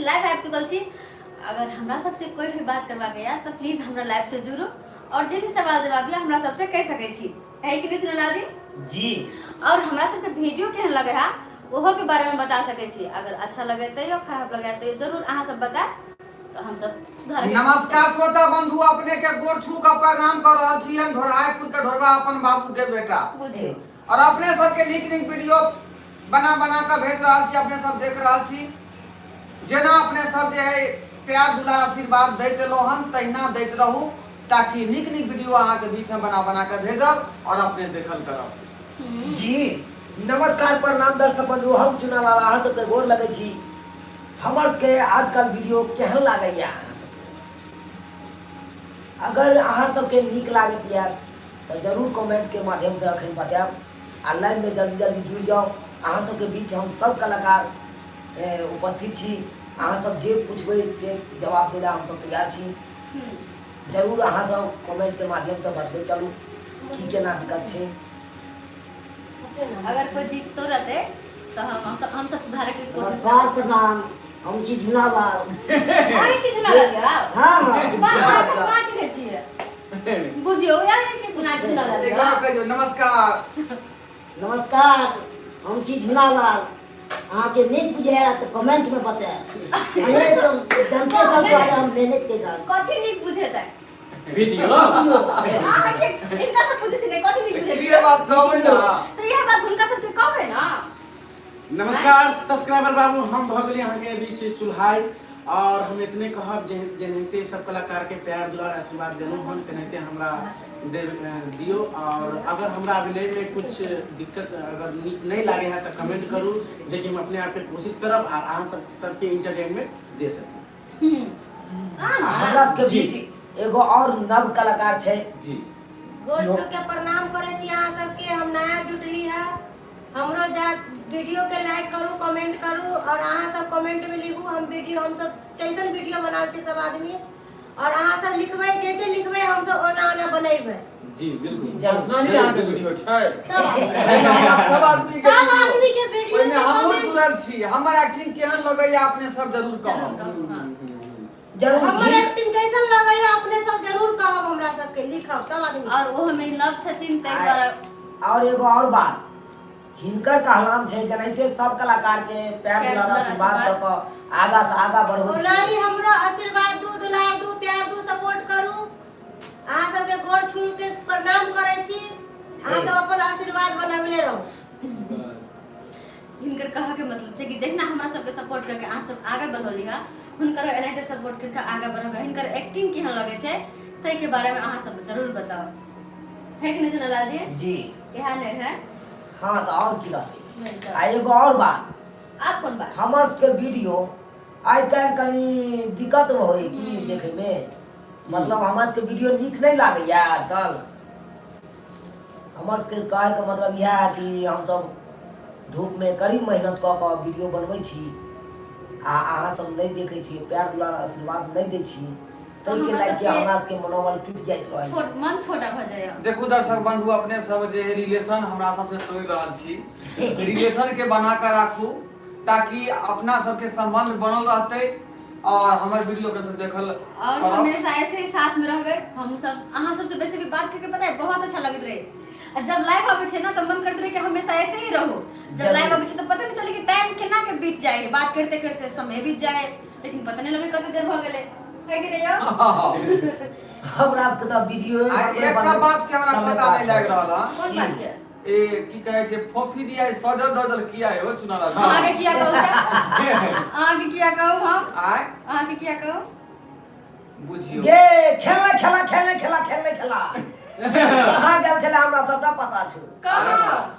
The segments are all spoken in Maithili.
लाइव आबि चुकल छी। अगर हमरा सबसे कोई भी बात करबाक या तऽ प्लीज हमरा लाइव से जुड़ू और जे भी सवाल जवाब या हमरा सबसे कहि सकै छी, है कि नहीं चुनालाल जी? जी। और हमरा सबके वीडियो केहन लगे है ओहो के बारे में बता सकै छी। अगर अच्छा लगे तैयो, खराब लगे तैयो जरूर अहाँ सब बताए तो हम सब सुधार के नमस्कार श्रोता बंधु, अपने के गोर छू के प्रणाम कर रहल छी। हम ढोरायपुर के ढोरबा अपन बाबू के बेटा बुझियो और अपने सबके नीक नीक वीडियो बना बना के भेज रहल छी, अपने सब देख रहल छी। जेना अपने सब जे है प्यार दुलार आशीर्वाद दैत एलहुँ हन तहिना दैत रहू, ताकि नीक नीक वीडियो अहाँके बीच हम बना बना के भेजब और अपने देखल करब। जी नमस्कार प्रणाम दर्शक बंधु, हम चुनालाल अहाँ सबके गोर लगै छी। हमर सबके आजकल वीडियो केहन लागैया अहाँ सबके? अगर अहाँ सबके नीक लागैत यऽ तऽ जरूर कमेंटके माध्यमसँ अखन बतायब आ लाइवमे जल्दी जल्दी जुड़ि जाउ। अहाँ सबके बीच हम सब कलाकार उपस्थित छी। अहाँ सब जे पूछबै से जवाब दै लए हमसब तैयार छी। जरूर अहाँ सब कमेंटके माध्यमसँ बतबै चलू की केना दिक्कत छै। अगर कोई दिक्कतो रहते तो हम सब सुधारे के कोशिश नमस्कार प्रणाम, हम छी झुनालाल। अहीं छी झुनालाल यौ? हाँ हाँ। वाह, अहाँ तऽ पाँच भेल छियै। बुझियौ यार कितना झुनालाल एक यौ। बार कहियौ नमस्कार। नमस्कार, हम छी झुनालाल। अहाँके नीक बुझाय तऽ कमेंट में बतायब। अहीं सब जनते सब द्वारा हम मेहनत के रहल छी। कथी नीक बुझेतै? वीडियो अहाँके हिनका सब पूछै छी ने कथी नीक बुझेतै? इहे बात कहबै ना। तऽ इएह बात हुनका सबके कहबै ना। नमस्कार सब्सक्राइबर बाबू, हम भऽ गेलियै अहाँके बीच चुल्हाई और हम इतने कहब जे जेनाहिते सब कलाकार के प्यार दुलार आशीर्वाद देलहुँ हन तेनाहिते हमरा दियौ। और अगर हमरा अभिनय में कुछ दिक्कत अगर नीक नहीं लागे है तो कमेंट करू, जे कि हम अपने आप के कोशिश करब और अहाँ सब सबके इंटरटेनमेंट दे सकी। हमरा सबके बीच एगो और नव कलाकार छै। जी। गोर छू के प्रणाम करै छी अहाँ सबके। हम नया जुटली है, हमरो जा वीडियो के लाइक करू, कमेंट करू और अहाँ सब कमेंट में लिखू हम वीडियो हम सब कैसन वीडियो बनाबै छी सब आदमी। और अहाँ सब लिखबै, जे जे लिखबै हम सब ओना ओना बनेबै। जी बिल्कुल। पर्सनली अहाँके वीडियो छै? सब आदमी। सब आदमी के सब वीडियो। आदमी के वीडियो ओहिमे के हमहूँ comment- जुड़ल छी। हमर एक्टिंग केहन लगैया अपने सब जरूर कहब। जरूर। हमर एक्टिंग कैसन लगैया अपने सब जरूर कहब, हमरा सबके लिखब सब आदमी। और ओ हमें नव छथिन ताहि दुआरे। और एगो और बात हिनकर कहलाम छै, जेनाहिते सब कलाकार के प्यार प्यार दुलार दुलार आशीर्वाद दऽ आशीर्वाद। कऽ आगा से आगा बढ़बै ओना छी, ही हमरो आशीर्वाद दू, दुलार दू, प्यार दू, सपोर्ट करू। अहाँ सबके गोर छू के प्रणाम करै छी। अहाँ सब अपन आशीर्वाद बनबले रहू। हिनकर कहऽ के मतलब छै कि जहिना हमरा सबके सपोर्ट करके अहाँ सब आगे बढ़ौली है, हुनकर एनाहिते सपोर्ट करके आगे बढ़बै। हिनकर एक्टिंग केहन लगै छै ताहिके बारेमे अहाँ सब जरूर बताउ, है कि नहीं सोनालाल जी? जी। इएह नहि है? हाँ, तऽ और की रहतै। आ एगो और बात। आब कोन बात? हमर सबके वीडियो आइ काल्हि कनि दिक्कत होइ की देखैमे, मतलब हमर सबके वीडियो नीक नहि लागैया आजकल। हमर सबके कहैके मतलब इएह है कि हमसब धूपमे कड़ी मेहनत कऽ कऽ वीडियो बनबै छी आ अहाँ सब नहि देखै छी, प्यार दुलार आशीर्वाद नहि दै छी, ताहिके हमरा लागि के सबके हमरा सबके मनोबल टूटि जाइत रहै। छोट मन छोटा भऽ जाइए। देखू दर्शक बंधु, अपने सब जे रिलेशन हमरा सबसे तोड़ि रहल छी, रिलेशन के बना के राखू ताकि अपना सबके संबंध बनल रहतै और हमर वीडियो अपने सब देखल और करब। हमेशा ऐसे ही साथ में रहबै हम सब। अहाँ सबसे बेसी भी बात करके पता है बहुत अच्छा लगैत रहे। आ जब लाइव आबै छै ना तऽ मन करैत रहे कि हमेशा ऐसे ही रहो। जब जरूर। लाइव आबै छै तऽ पता नहीं चले कि टाइम केना के बीत जाए, बात करते करते समय बीत जाए, लेकिन पता नहीं लगे कते देर भऽ गेलै, है कि नहीं यौ? हमरा सबके तऽ वीडियो आ एकटा बात के हमरा पता नहीं लागि रहल हँ। कोन बात के? ए की कहै छै फोफी जी आइ सजल धजल किया हो चुनाव? अहाँके किया कहू तऽ? अहाँके किया कहू हम? आइ अहाँके किया कहू? बुझियौ गे खेलने खेला खेलने खेला खेलने खेला कहाँ गेल छलै हमरा सबटा पता छौ। कहाँ?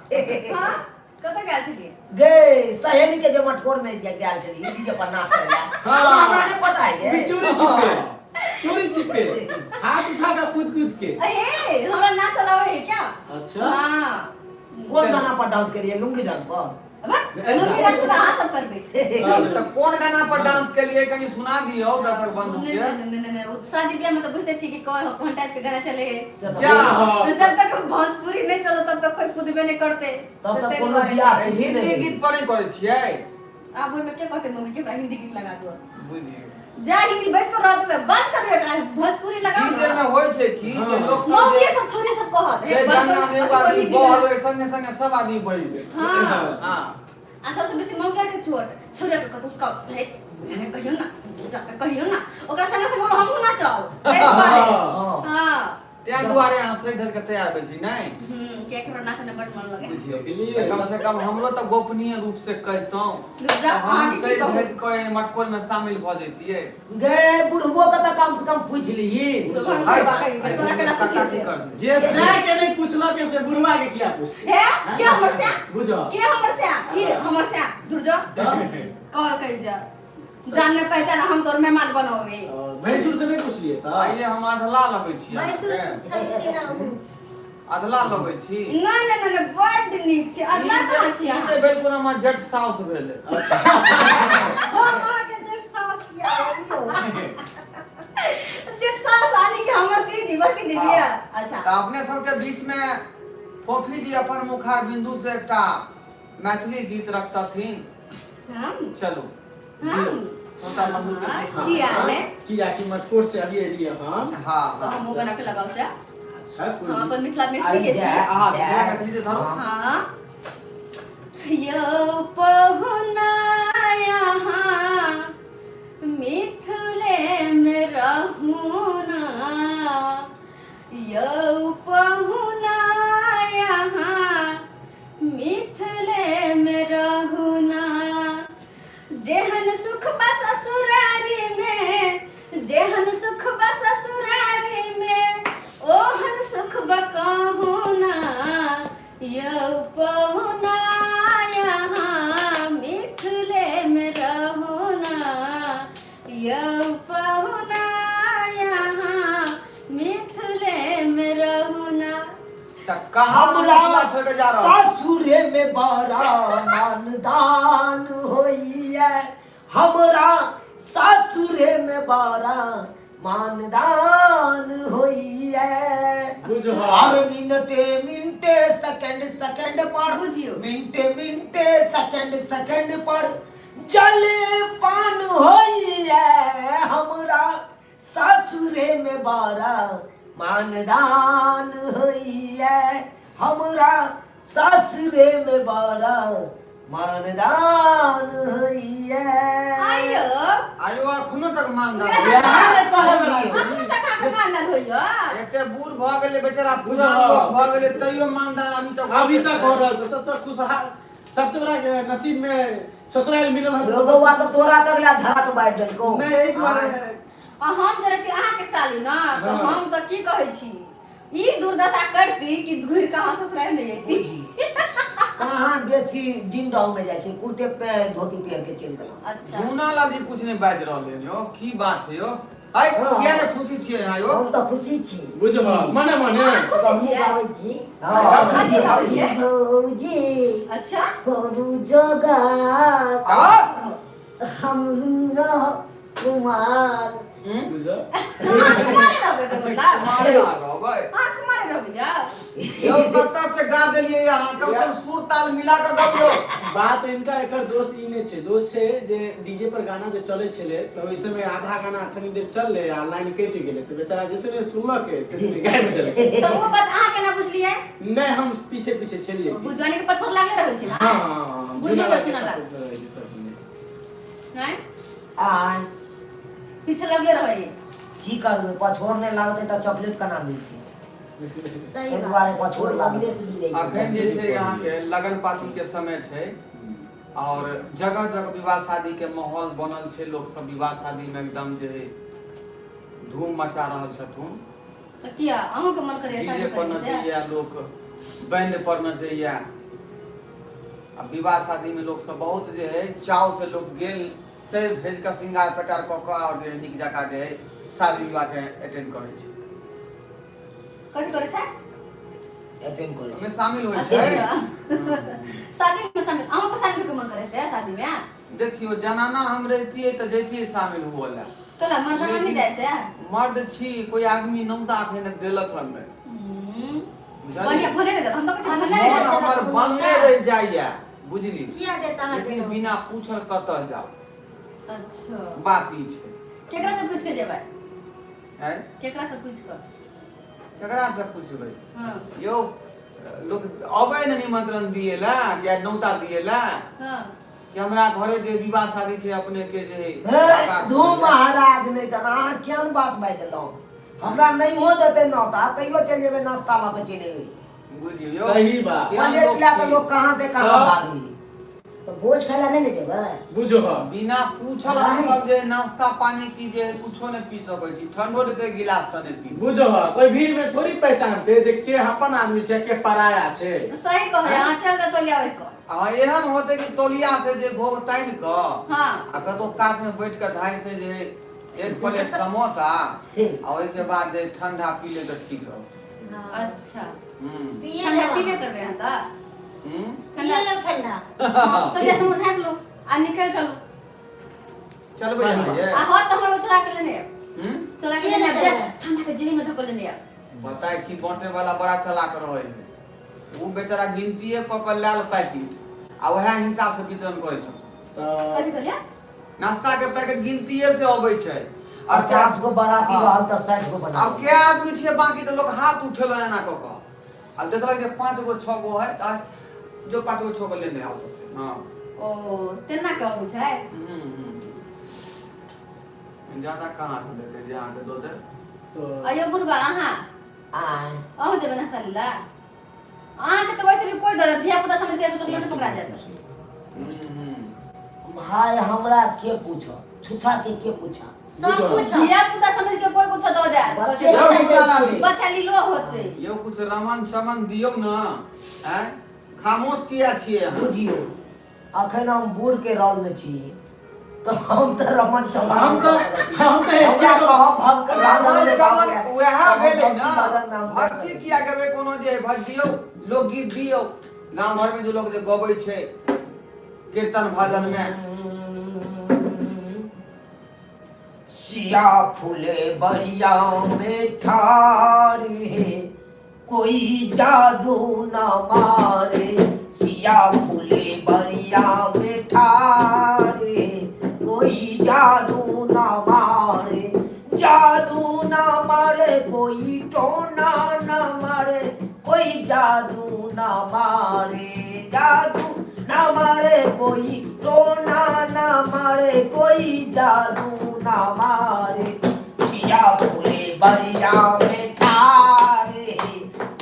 हाँ? कतऽ गेल छलियै? गे सहेली के जे मटकोर में जे गेल छली डीजे पर नाच करे ला। हाँ। हमरा नहीं पता है गे। चोरी छिपे, चोरी छिपे हाथ उठा के कूद कूद के। अहे हमरा नाच चलावे है क्या? अच्छा। हाँ। कोन गाना पर डांस करिए? लुंगी डांस पर? लुंगी डांस तऽ अहाँ सब करबै। तऽ कोन गाना पर डांस केलिए कनि सुना दियौ दर्शक बंधु नहीं के। नहीं नहीं नहीं, वो शादी ब्याह में तो बुझते छी कि कौन कौन टाइप के गाना चले है। से तऽ जा। तो जब तक भोजपुरी नहीं चलो तब तक कोई कूदबे नहीं करते। तब तक ताहि कोनो दुआरे। बियाह सुधी हिंदी नहि गीत पर नहि करै छियै? आब ओहिमे के कहतै मम्मी के हमरा हिंदी गीत लगा दो। बुझियौ। जा हिंदी बैस तो रहत में बंद कर एकरा, भोजपुरी लगाओ। डीजे में होइ छै की जे लोक सब मम्मी जे सब छोरी सब कहत जे गंगा में एगो आदमी बहल, ओहि संगे संगे सब आदमी बहि गेल। हाँ। हाँ। आ सबसे बेसी मौका के छोट छोरे के कहत उसका हे जाके कहियो ना, जाके कहियो ना, ओकरा संगे संगे हमहूँ नाचब ताहि दुआरे। हाँ। हाँ। ताहि दुआरे अहाँ सहि धरि के तैयार भेल छी नहि? कियाकि हमरा नाचने बड मन लगे। बुझियौ, तऽ कम से कम हमरो तऽ गोपनीय रूप से कहितहुँ रुक जा, तऽ हम अहाँके की सहि कहू? धरि कऽ एहि मटकोर में शामिल भऽ जैतियै। गे बुढ़बो के तऽ कम से कम पूछि लीही। तो भंग बाबा के तोरा केना काका पूछे की से? करतै? जे सै के नहीं पूछलक से बुढ़वा के किया पूछते? हे के हमर से? बुझो। के हमर से? की हमर से? दूर जा, कॉल कर जा, जानने पहचान हम तोर मेहमान बनोबे। भैंसुर से नहीं पूछलिए तऽ? आइए हम अधला लगै छी भैंसुर अहाँके। छै कि ना उ? अधला लगै छी। नहि नहि नहि बड नीक छै। अधला ई जे- कहाँ छी ई अहाँ? जे भेल कोनो हमर जेठ साउस भेल। हम अहाँके जेठ सास किया हेबै? जेठ सास आनी कि हमर दीदी, बड़की दीदी है। हाँ। अच्छा। तऽ अपने सबके बीच में फोफी जी अपन मुखार बिंदु से एकटा मैथिली गीत रखतथिन। हम चलू। हम दियौ। श्रोता बंधु के बीच में। की हाल है? किया कि मटकोर से अभी एलियै हम। हाँ। तो हाँ। हम गाना के लगाओ से। अच्छा, कोई हम अपन मिथिला मैथिली अरे के छी। जा, हाँ, जा। मिथिला मैथिली जे धरो। हाँ। यौ पहुना यहाँ मिथिले में रहू ना, यौ पहुना यहाँ मिथिले में रहू ना, जेहन सुख बा ससुरारी में, जेहन सुख बा ससुरारी में, ओहन सुख बा कहू ना, यौ पहुना यहाँ मिथिले में रहू ना, यौ पहुना यहाँ मिथिले में रहू ना। तऽ कहाँ हमरा मिथिला छोड़ के जा रहल छी? सासुरे में बड़ा मानदान होइए, हमरा सासुरे में बड़ा मानदान होइए। बुझो। और मिनटे मिनटे सेकंड सेकंड पर, बुझियो। मिनटे मिनटे सेकंड सेकंड पर जल पान होइए, हमरा सासुरे में बड़ा मानदान होइए, हमरा सासुरे में बड़ा मानदान होइए। आइयो। आयो अखनो तक मानदान। इएह ने कहै वला छी। अखनो तक अहाँके मानदान होइए? एते बूढ़ भऽ गेलै बेचारा, पुरान लोक भऽ गेलै, तैयो मानदान अभी तक अभी तक हो रहल तऽ तऽ खुशहाल सबसे बड़ा नसीब में ससुराल मिलल हन। रो बौआ तऽ तोरा करला धरा के बाढ़ि देलकौ। नहीं, एहि दुआरे। आ हम जे रहती अहाँके साली ना, तऽ हाँ। हम तऽ की कहै छी, ई दुर्दशा करती कि घुरि कऽ अहाँ ससुराल नहि अयती। बुझी कहाँ बेसी दिन रंग में जाइ छै, कुर्ते पे धोती पहिर के चलि गेलहुँ। अच्छा। झूना लाल जी कुछ नहि बाजि रहल हन यौ, की बात छै यौ? आइ हाँ। किया ने खुशी छियै अहाँ यौ? हम तऽ खुशी छी। बुझल मने मने अहाँ खुशी हमहूँ छियै? गाबै छी। हाँ। कथी गाबै छियै? भौजी अच्छा। करू जोगार, आ? हम रह कुमार। बुझल। अहाँ कुमारे रहबै तऽ मतलब? कुमारे रहबै। अहाँ कुमारे रहबै यौ? यौ कतऽ से गा देलियै अहाँ? कम से कम सुर ताल मिला कऽ गबियौ। बात इनका एकर दोष ई नहि छै, दोष छै जे डीजे पर गाना जे चलै छलै तऽ ओहि समय आधा गाना तनी देर चललै आ लाइन कटि गेलै तऽ बेचारा जितने सुनलकै तितने गाबि देलकै। तऽ ओ बात अहाँ केना बुझलियै? नहि, हम पीछे पीछे छलियै। बुझवानी के पछोर लागले रहै छै ना? हाँ, हाँ, हाँ, बुझियौ झूला चुना लाल। के रहै छै सब सुनै। नहि? आय। पीछे लगले रहै। की करबै, पछोर नहि लागतै तऽ चॉकलेट केना मिलतै? सही एहि बात। दुआरे पछोर लगले लागल। से मिलै छै। अखन जे छै अहाँके लगन पाती के समय छै और जगह जगह विवाह शादी के माहौल बनल छै, लोक सब विवाह शादी में एकदम जे है धूम मचा रहल छथुन। तऽ किया अहूँके मन करैए शादी डीजे पर करैके से? नचैया लोक, बैंड पर नचैया, आ विवाह शादी में लोक सब बहुत जे है चाव से लोक गेल, सजि धजि कऽ श्रृंगार पेटार कऽ कऽ और जे है नीक जकाँ जे है शादी विवाह के अटेंड करै छै। कथी करै छै? अटेंड करै ओहिमे छै। शामिल होइ छै। शादी में शामिल, अहूँके शामिल के मन करै छै शादी में? देखियौ, जनाना हम रहितियै तऽ जैतियै शामिल हुअ लए। कला मर्दाना नहीं जाइ से? मर्द छी, कोई आदमी नौता अखन तक देलक हन नहि। बुझलियै? बढ़िया भने नहि देलक, हम तऽ कहै छी भने नहि मन देलक। हमर बनले रहि जाइया। बुझली किया देता अहाँके लेकिन बिना पूछल कतऽ जाउ अच्छा बात ई छै केकरा से पूछ के जेबै आँय केकरा से पूछ के केकरा से पूछबै हाँ यौ लोक अबै ने निमंत्रण दिए ला या नौता दिए ला हाँ कि हमरा घरे जे विवाह शादी छै अपने के जे हे धू महाराज नहि तऽ अहाँ केहन बात बाजि देलहुँ हमरा नहि हो देतै नौता तैयो चलि जेबै नाश्ता लऽ कऽ चलि एबै बुझियौ सही बात केहन प्लेट लोक लए कऽ छी? लोक कहाँ से कहाँ तऽ? भागी तऽ भोज खाय लए नहि ने जेबै बुझो बिना पूछल हम सब जे नाश्ता पानी की जे है कुछो नहि पी सकै छी ठंडो के गिलास तऽ नहि पी बुझो कोई भीड़ में थोड़ी पहचानते जे के अपन आदमी छै के पराया छै सही कहै अहाँ चल के तोलिया ओढ़ि कऽ आ एहन होते कि तौलिया से जे घोघ तानि कऽ हाँ आ कतौ कात में बैठ कऽ ढाई से जे है एक प्लेट समोसा आ ओहिके बाद जे ठंडा पी ले तऽ ठीक रहत अच्छा हम्म ठंडा पीबे करबै अहाँ तऽ हम्म ठंडा पिए लो ठंडा हाँ, तोलिया समोसा झाँक लो आ निकल चलू चलबै अहाँ ये आ हो तऽ हमर चोरा के लेने आयब हम्म चोरा के लेने आयब जे ठंडा के जेबी में धऽ के लेने आयब बताइ छी बाँटे वाला बड़ा चलाक रहै है ओ बेचारा गिनतीये कऽ कऽ लायल पैकेट आ वएह हिसाब से वितरण करै छै तऽ कथी कहलियै नाश्ता के पैकेट गिनतीये से अबै छै 50 गो बाराती हाँ। रहल तऽ 60 गो बना आब कै आदमी छियै बाकी तऽ लोक हाथ उठेलक एना कऽ कऽ आब देखलक जे पाँच गो छओ गो है तऽ जो पाँच गो छओ गो लेने आओ तो से हाँ ओ तेना के अबै छै ज्यादा कहाँ से देते जे अहाँके दऽ देब तऽ अयो बुढ़बा अहाँ आँय अहूँ जेबै नाश्ता लै अहाँके तऽ वैसे भी कोई दऽ धिया पुता समझ के एगो चॉकलेट पकड़ा जायत हम्म, हम्म। भाय हमरा के पूछो छुछा के पूछा सब कुछ धिया पुता समझ के कोई कुछ दऽ जायत बच्चे यौ के झूला लाली। बच्चा लीलो होतै यौ कुछ रमन चमन दियौ ने आँय खामोश किया छियै अहाँ बुझियौ अखन हम बूढ़ के रोल में छी तऽ हम तऽ रमन चमन हम तऽ हमरा कहब भक्त रमन चमन वएह भेलै ने भक्ति भक्ति किया गबै कोनो जे भज दियौ लोकगीत दियौ गाँव घरमे जे लोक जे गबै छै कीर्तन भजन मे सिया फूले बढ़िया में ठारे कोई जादू न मारे सिया फूले बढ़िया में ठारे कोई जादू न मारे जादू न मारे कोई टोना न मारे कोई जादू न मारे जादू न मारे कोई टोना न मारे कोई जादू न मारे सिया फूले बढ़िया में ठारे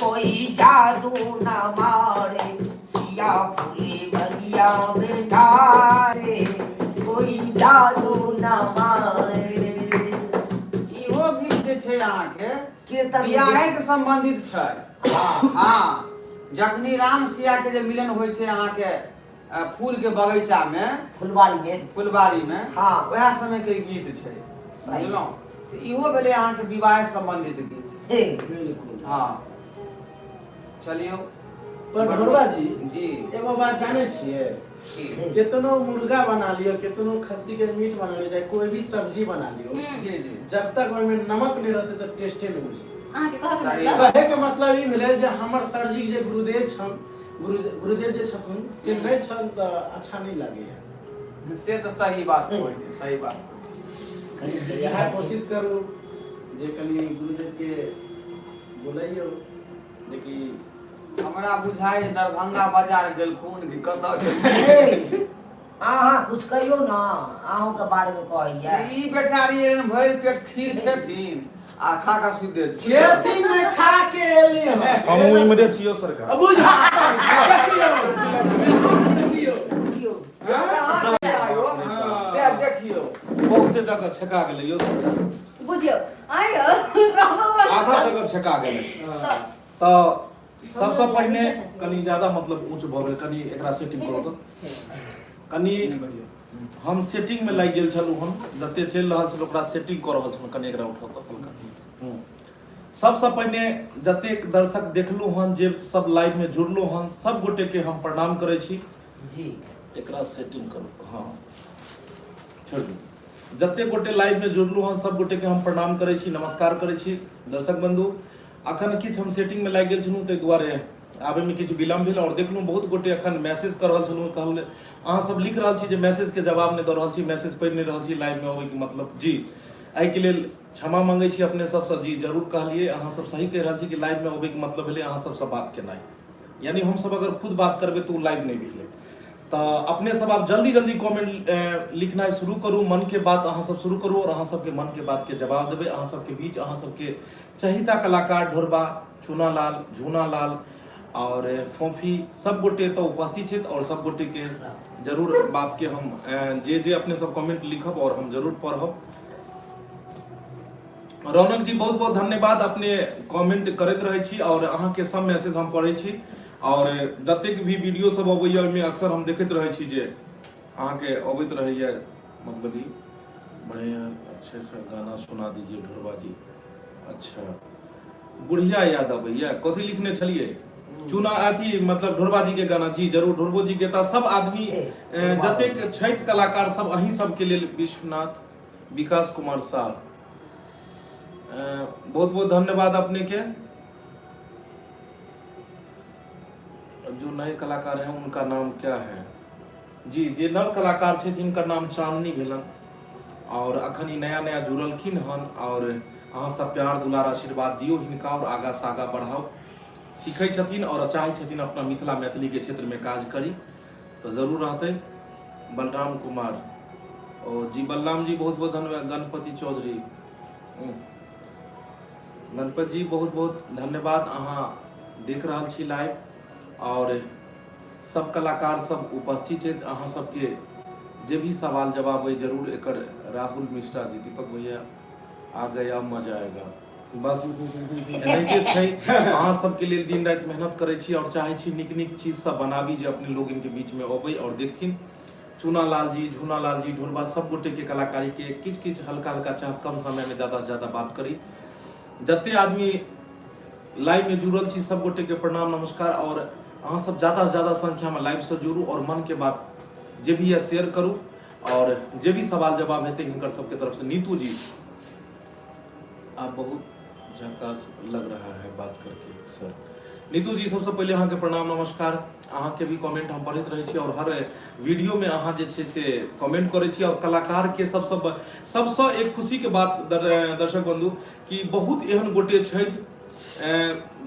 कोई जादू न मारे सिया फूले बढ़िया में ठारे कोई जादू न मारे इहो गीत जे छै अहाँके कीर्तन बियाहे से संबंधित छै हाँ हँ जखनी राम सिया के जे मिलन होइ छै अहाँके फूल के बगीचा मे फुलवारी में फुलबाड़ी मे हाँ। वएह समय के गीत छै सही। बुझलहुँ तऽ इहो भेलै अहाँके विवाह संबंधित गीत हे बिल्कुल हँ चलियौ पर ढोरबा जी जी एगो बात जानै छियै की? केतनो मुर्गा बना लियो केतनो खस्सी के मीट बना लियो चाहे कोई भी सब्जी बना लियो जी जी जब तक ओहिमे नमक नहि रहतै तऽ टेस्टे नहि बुझतै अहाँके कहऽ के सही मतलब कहे के मतलब ई भेलै जे हमर सरजी के जे गुरुदेव छन गुरुदेव जे छथुन से नहि छन तऽ अच्छा नहि लागैया से तऽ सही बात कहै छै सही बात कहै छै कनि तऽ बिजी इएह छथिन। कोशिश करू जे कनि गुरुदेव के बोलैयौ जेकि हमरा बुझाइ है दरभंगा बाजार गेलखुन कि कतऽ गेलखुन हे, अहाँ कुछ कहियौ ने अहूँके बारेमे कहैया ई बेचारी एहन भरि पेट खीर खेथिन आ खा कऽ सुति देत खेथिन नहि खा के एली हन। हमहूँ इम्हरे छियौ सरकार बुझा देखियौ देखियौ बुझियौ अहाँ के आयो हाँ। देखियौ बहुते जगह छेका गेलै यौ सरकार बुझियौ आइयो आधा जगह छेका गेलै तऽ सबसँ पहिने कनि ज्यादा मतलब ऊँच भऽ गेल कनि एकरा सेटिंग करू तऽ कनि हम सेटिंगमे लागि गेल छलहुँ हम जते चलि रहल छल ओकरा सेटिंग कऽ रहल छलहुँ कनि एकरा उठाउ तऽ हल्का सबसँ पहिने जतेक दर्शक देखलहुँ हन जे सब लाइवमे जुड़लहुँ हन सब गोटेके हम प्रणाम करै छी जी एकरा सेटिंग करू हँ छोड़ि दियौ जतेक गोटे लाइवमे जुड़लहुँ हन सब गोटेके हम प्रणाम करै छी नमस्कार करै छी दर्शक बंधु अखन किछु हम सेटिंगमे लागि गेल छलहुँ ताहि दुआरे आबैमे किछु विलम्ब भेल आओर देखलहुँ बहुत गोटे एखन मैसेज कऽ रहल छलहुँ, कहल अहाँ सब लिख रहल छी जे मैसेजके जवाब नहि दऽ रहल छी, मैसेज पढ़ि नहि रहल छी, लाइवमे अबैके मतलब जी एहिके लेल क्षमा मांगै छी अपने सबसँ। जी जरूर कहलियै, अहाँ सब सही कहि रहल छी कि लाइवमे अबैके मतलब भेलै अहाँ सबसँ बात केनाइ, यानी हमसब अगर खुद बात करबै तऽ ओ लाइव नहि भेलै। तऽ अपने सब आब जल्दी जल्दी कमेंट लिखनाइ शुरू करू, मन के बात अहाँ सब शुरू करू और अहाँ सबके मन के बात के जवाब देबै। अहाँ सबके बीच अहाँ सबके चहिता कलाकार ढोरबा, चूनालाल, झूनालाल और फोफी सब गोटे तऽ उपस्थित छथि और सब गोटे के जरूर बात के हम जे जे अपने सब कमेंट लिखब और हम जरूर पढ़ब। रौनक जी बहुत बहुत धन्यवाद, अपने कमेंट करैत रहै छी और अहाँके सब मैसेज हम पढ़ै छी और जतेक भी वीडियो सब अबैया ओहिमे अक्सर हम देखैत रहै छी जे अहाँके अबैत रहैया, मतलब ई बढ़िया अच्छे से गाना सुना दीजिए ढोरबा जी। अच्छा बुढ़िया याद अबैया, कथी लिखने छलियै चुना अथी मतलब ढोरबा जी के गाना? जी जरूर ढोरबो जी के तऽ सब आदमी जतेक छथि कलाकार सब अहीं सबके लेल। विश्वनाथ विकास कुमार साह बहुत बहुत धन्यवाद अपने के। जो नए कलाकार हैं उनका नाम क्या है? जी जे नव कलाकार छथि हिनकर नाम चांदनी भेलन और अखन ई नया नया जुड़लखिन हन और अहाँ सब प्यार दुलार आशीर्वाद दियौ हिनका और आगा से आगा बढ़ाउ। सीखै छथिन और चाहै छथिन अपना मिथिला मैथिली के क्षेत्र में काज करी तऽ जरूर रहतै। बलराम कुमार ओ जी, बलराम जी बहुत बहुत धन्यवाद। गणपति चौधरी, गणपति जी बहुत बहुत धन्यवाद, अहाँ देख रहल छी लाइव और सब कलाकार सब उपस्थित छथि। अहाँ सबके जे भी सवाल जवाब अइ जरूर एकर। राहुल मिश्रा जी, दीपक भैया आ गया मजा आएगा। बस एनाहिते छै, अहाँ सबके लेल दिन राति मेहनत करै छी और चाहै छी नीक नीक चीज सब बनाबी जे अपने लोग इनके बीच में अबै और देखथिन। चूनालाल जी, झूनालाल जी, ढोरबा सब गोटे के कलाकारी के किछु किछु हल्का हल्का चाह कम समय में ज्यादा से ज्यादा बात करी। जते आदमी लाइव में जुड़ल छी सब गोटे के प्रणाम नमस्कार और अहाँ सब ज्यादा से ज्यादा संख्या में लाइव से जुड़ू और मन के बात जे भी है शेयर करू और जे भी सवाल जवाब हेतै हिनकर सबके तरफ से। नीतू जी आप बहुत झकास लग रहा है बात करके सर। नीतू जी सबसे पहले अहाँके प्रणाम नमस्कार, अहाँके भी कमेंट हम पढ़ैत रहै छी और हर वीडियो में अहाँ जे छै से कमेंट करै छी और कलाकार के सबसँ सबसँ एक खुशी के बात दर्शक बंधु कि बहुत एहन गोटे छथि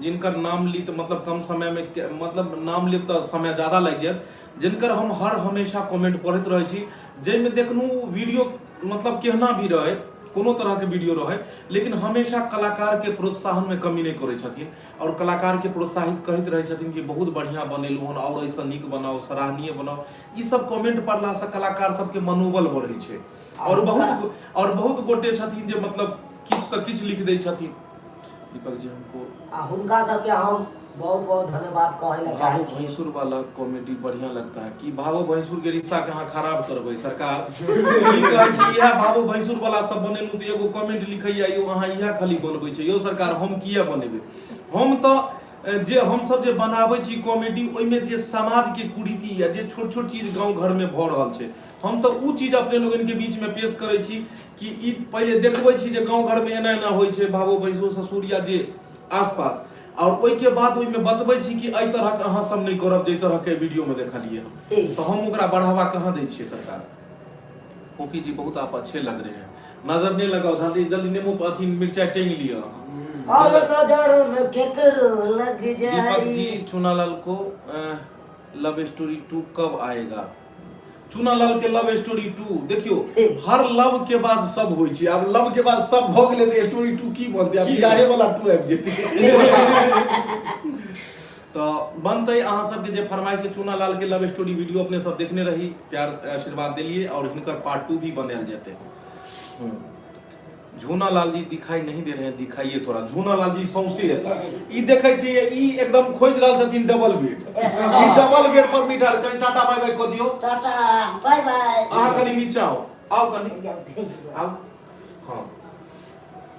जिनकर नाम ली तऽ मतलब कम समय में मतलब नाम लेब तऽ समय ज्यादा लागि जायत, जिनकर हम हर हमेशा कमेंट पढ़ैत रहै छी जाहिमे देखलहुँ वीडियो मतलब केहना भी रहै कोनो तरहके वीडियो रहै लेकिन हमेशा कलाकारके प्रोत्साहनमे कमी नहि करै छथिन आओर कलाकारके प्रोत्साहित कहैत रहै छथिन कि बहुत बढ़िआँ बनेलहुँ हन आओर एहिसँ नीक बनाउ, सराहनीय बनाउ। ई सब कमेंट पढ़लासँ कलाकार सबके मनोबल बढ़ै छै आओर बहुत गोटे छथिन जे मतलब किछुसँ किछु लिख दै छथिन। दीपक जी हमको आ हुनका सबके हम बहुत बहुत धन्यवाद कहै लए चाहै भावो छी। भैंसुर वाला कॉमेडी बढ़िया लगता है कि भावो भैंसुर के रिश्ता के अहाँ खराब करबै सरकार? की कहै छी इएह भावो भैंसुर वाला सब बनेलहुँ तऽ एगो कमेंट लिखैया यौ अहाँ इएह खाली बनबै छै। यौ सरकार हम किया बनेबै? हम तऽ जे हमसब जे बनाबै छी कॉमेडी ओहिमे जे समाज के कुरीति या जे छोट छोट चीज गाँव घर में भऽ रहल छै हम तऽ उ चीज अपने लोगन के बीच में पेश करै छी कि ई पहिले देखबै छी जे गाँव घर में एना एना होइ छै भावो भैंसुर ससुर या जे आसपास और ओहिके बाद ओहिमे बतबै छी कि एहि तरहक अहाँ सब नहि करब जाहि तरहके वीडियोमे देखलियै हम, तऽ हम ओकरा बढ़ावा कहाँ दै छियै सरकार? फोफी जी बहुत आप अच्छे लग रहे हैं, नजर नहीं लगाओ, जल्दी जल्दी नेमो अथी मिर्चाई टेंग लिअ। और नजर में केकरो लग जाई। दीपक जी चुनालाल को लव स्टोरी 2 कब आएगा? चुनालाल के लव स्टोरी 2 देखियो हर लव के बाद सब होइ छै, आब लव के बाद सब भऽ गेलै तऽ स्टोरी 2 की बनतै? आब बियाहे वाला 2 आबि जेतै तऽ बनतै। अहाँ सबके जे फरमाइश है चुनालाल के लव स्टोरी वीडियो अपने सब देखने रही, प्यार आशीर्वाद देलिए और हिनकर पार्ट 2 भी बनायल जेतै। झूनालाल जी दिखाई नहीं दे रहे हैं, दिखाइए थोड़ा। झूनालाल जी सौंसे हेता ई देखै छी ई एकदम खोजि रहल छथिन डबल बेड, ई डबल बेड पर बैठल। कनि टाटा बाय बाय कऽ दियौ। टाटा बाय बाय। अहाँ कनि नीचा आउ, आउ कनि आउ, हाँ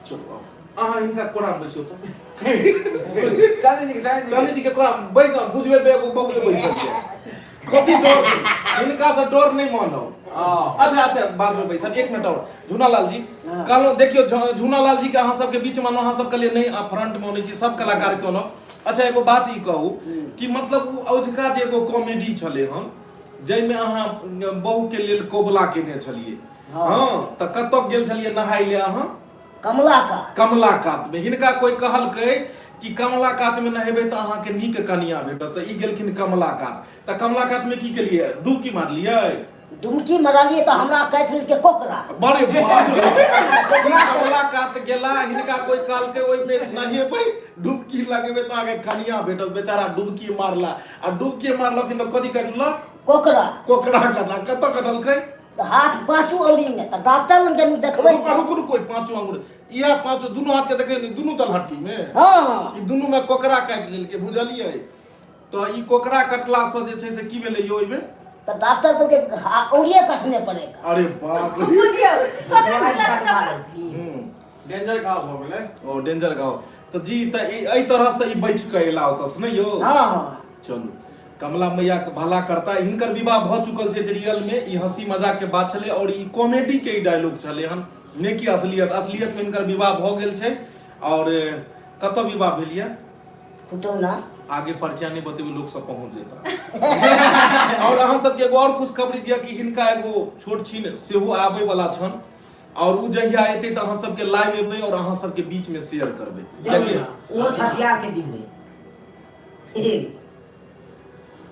चलू आउ, अहाँ हिनका कोरा मे बैसियौ तऽ। चांदी जी के, चांदी जी के। चांदी जी के कोरा मे बैस, बुझबै बेगो बगले बैसल छै। कथी डर? हिनका से डर नहीं मानब। अच्छा अच्छा बाद में बैसल, एक मिनट और झूनालाल जी कहलहुँ देखियौ झूनालाल जी के अहाँ सबके बीच में अहाँ सब कहलियै नहीं, फ्रंट में अनै छी सब कलाकार के अनब। अच्छा एगो बात ई कहू कि मतलब ओ औझका जे एगो कॉमेडी छलै हन जाहिमे अहाँ बहू के लेल कबुला केने छलियै हँ तऽ कतऽ गेल छलियै नहाय ले अहाँ कमला का कमला कात में हिनका कोई कहलकै कि कमला कात में नहेबै तऽ अहाँके नीक कनिया भेटत तऽ ई गेलखिन कमला कात तऽ कमला कात में की केलियै डुबकी मारलियै डुमकी मारलियै तऽ हमरा काटि लेलकै कोकरा बड़े बाप रे। ई कमला कात गेला हिनका कोई कहलकै ओहिमे नहेबै डुबकी लगेबै तऽ अहाँके कनिया भेटत बेचारा डुबकी मारला आ डुबकी मारलखिन तऽ कथी काटलक कोकरा कोकरा कटला कतऽ कटलकै तऽ हाथ पाँचो औरी में तऽ डॉक्टर लग गेलहुँ देखबै रुकू रुकू रुकू ई पाँचो अंगूर इएह पाँचो दुनू हाथ के देखै नहि दुनू तलहट्टी में हँ ई दुनू में कोकरा काटि लेलकै बुझलियै तऽ ई कोकरा कटला से जे छै से की भेलै यौ ओहिमे तऽ डॉक्टर कहलकै औरिये कटने पड़ेगा अरे बाप रे बुझियौ कोकरा कटला से कोकरा हम्म। डेंजर घाव भऽ गेलै ओ डेंजर घाव तऽ जी तऽ एहि तरह से ई बचि कऽ एला ओतऽ नहि यौ हँ हँ चलू कमला मैया के भला करता हिनकर विवाह भऽ चुकल छै रियल में ई हंसी मजाक के बात छलै और ई कॉमेडी के ई डायलॉग छलै हन ने कि असलियत असलियत में हिनकर विवाह भऽ गेल छै और कतऽ विवाह भेल यऽ खुटौना आगे परिचय नहीं बतेबै लोग सब पहुंच जेता और अहाँ सबके एगो और खुशखबरी दिया कि हिनका एगो छोट छिन सेहो आबै वाला छन और उ जहिया एतै तऽ अहाँ सबके लाइव एबै और अहाँ सबके बीच में शेयर करबै कियाकि ओहो छठियार के दिन में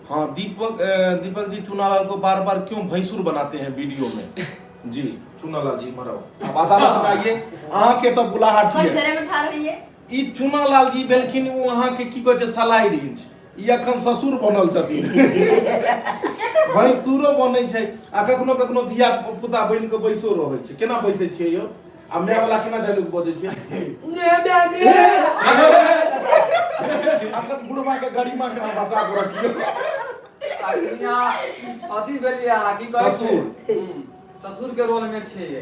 हाँ दीपक दीपक जी चुनालाल को बार बार क्यों भैंसुर बनाते हैं वीडियो में जी चुनालाल जी मरो अब अदालत में आइए अहाँ के तो बुलाहट कौन ये घरे में ठाढ़ रहिए ई चुनालाल जी भेलखिन ओ अहाँ के की कहै छै सलाई रिंच ई अखन ससुर बनल छथिन भैंसुरो बनै छै आ कखनो कखनो धिया पुता बनि कऽ बैसो रहै छै केना बैसै छियै यौ आ माय वाला केना डायलॉग बजै छियै अखन बुढ़वा के गरिमा के अहाँ बचा के रखियौ अखनिया अथी भेलियै अहाँ की कहै छै ससुर। ससुर के रोल में छियै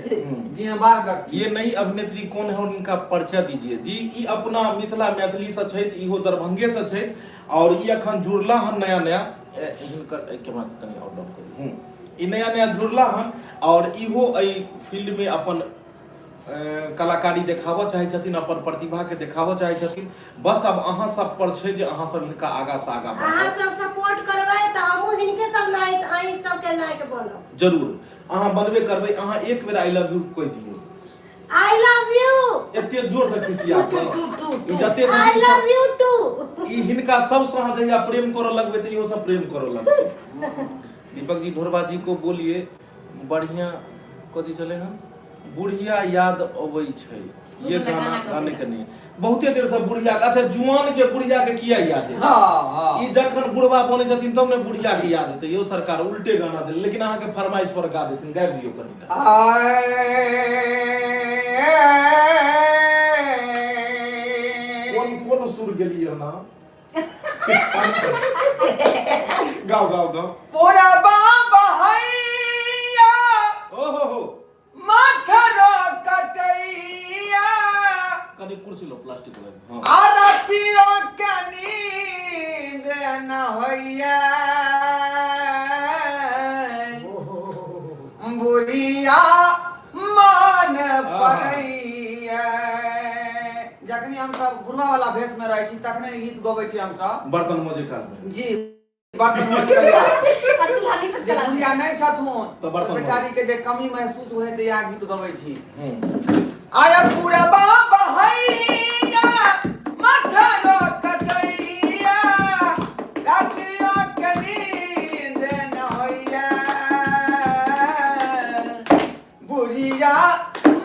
जी हाँ बार व्यक्ति ये नई अभिनेत्री कौन है और इनका परिचय दीजिए जी ई अपना मिथिला मैथिली से छथि इहो दरभंगे से छथि और ई अखन जुड़ला हन नया नया हिनकर कैमरा के कनि और डाउन करू ई नया नया जुड़ला हन और इहो एहि फील्ड में अपन कलाकारी देखाबऽ चाहै छथिन अपन प्रतिभा के देखाबऽ चाहै छथिन बस आब अहाँ सब पर छै जे अहाँ सब हिनका आगा से आगा अहाँ बढ़ाउ सब सपोर्ट करबै तऽ हमहूँ हिनके सब लायक अहीं सबके लायक बनब जरूर अहाँ बनबे करबै अहाँ एक बेर I love you कहि दियौ I love you एते जोर से खिसिया कऽ ई जते I love you two ई हिनका सबसँ अहाँ जहिया प्रेम करऽ लगबै तऽ इहो सब प्रेम करऽ लगतै दीपक जी ढोरबा जी को बोलिए बढ़िया कथी छलै हन बुढ़िया याद अबै छै ये गाना गाने के नहीं बहुते देर से बुढ़िया अच्छा जुआन के बुढ़िया के किया याद है हाँ हाँ ई जखन बुढ़वा बनै छथिन तब ने बुढ़िया के याद हेतै यौ सरकार उल्टे गाना देल लेकिन अहाँके फरमाइश पर गा देथिन गाबि दियौ कनिटा कोन कोन सुर गेलियै हन अहाँ? गाओ गाओ गाओ पूरा बाबा हैया ओ हो हो मच्छर कटैया कनि कुर्सी लो प्लास्टिक वाला हाँ आरतियो के नींद न होइया बुढ़िया मन पड़ैया जखनी हमसब बुढ़वा वाला भेष में रहै छी तखने ई गीत गबै छी हमसब बर्तन मोजे काल में जी बर्तन मोज करिया आ चूल्हा नहीं जे चला बुढ़िया नहि छथुन तऽ बर्तन ओहि बेचारी के जे कमी महसूस होय तऽ इएह गीत गबै छी हम्म। आया पूरा बाबा हैया मच्छर कटैया रातियो के नींद न होइया बुढ़िया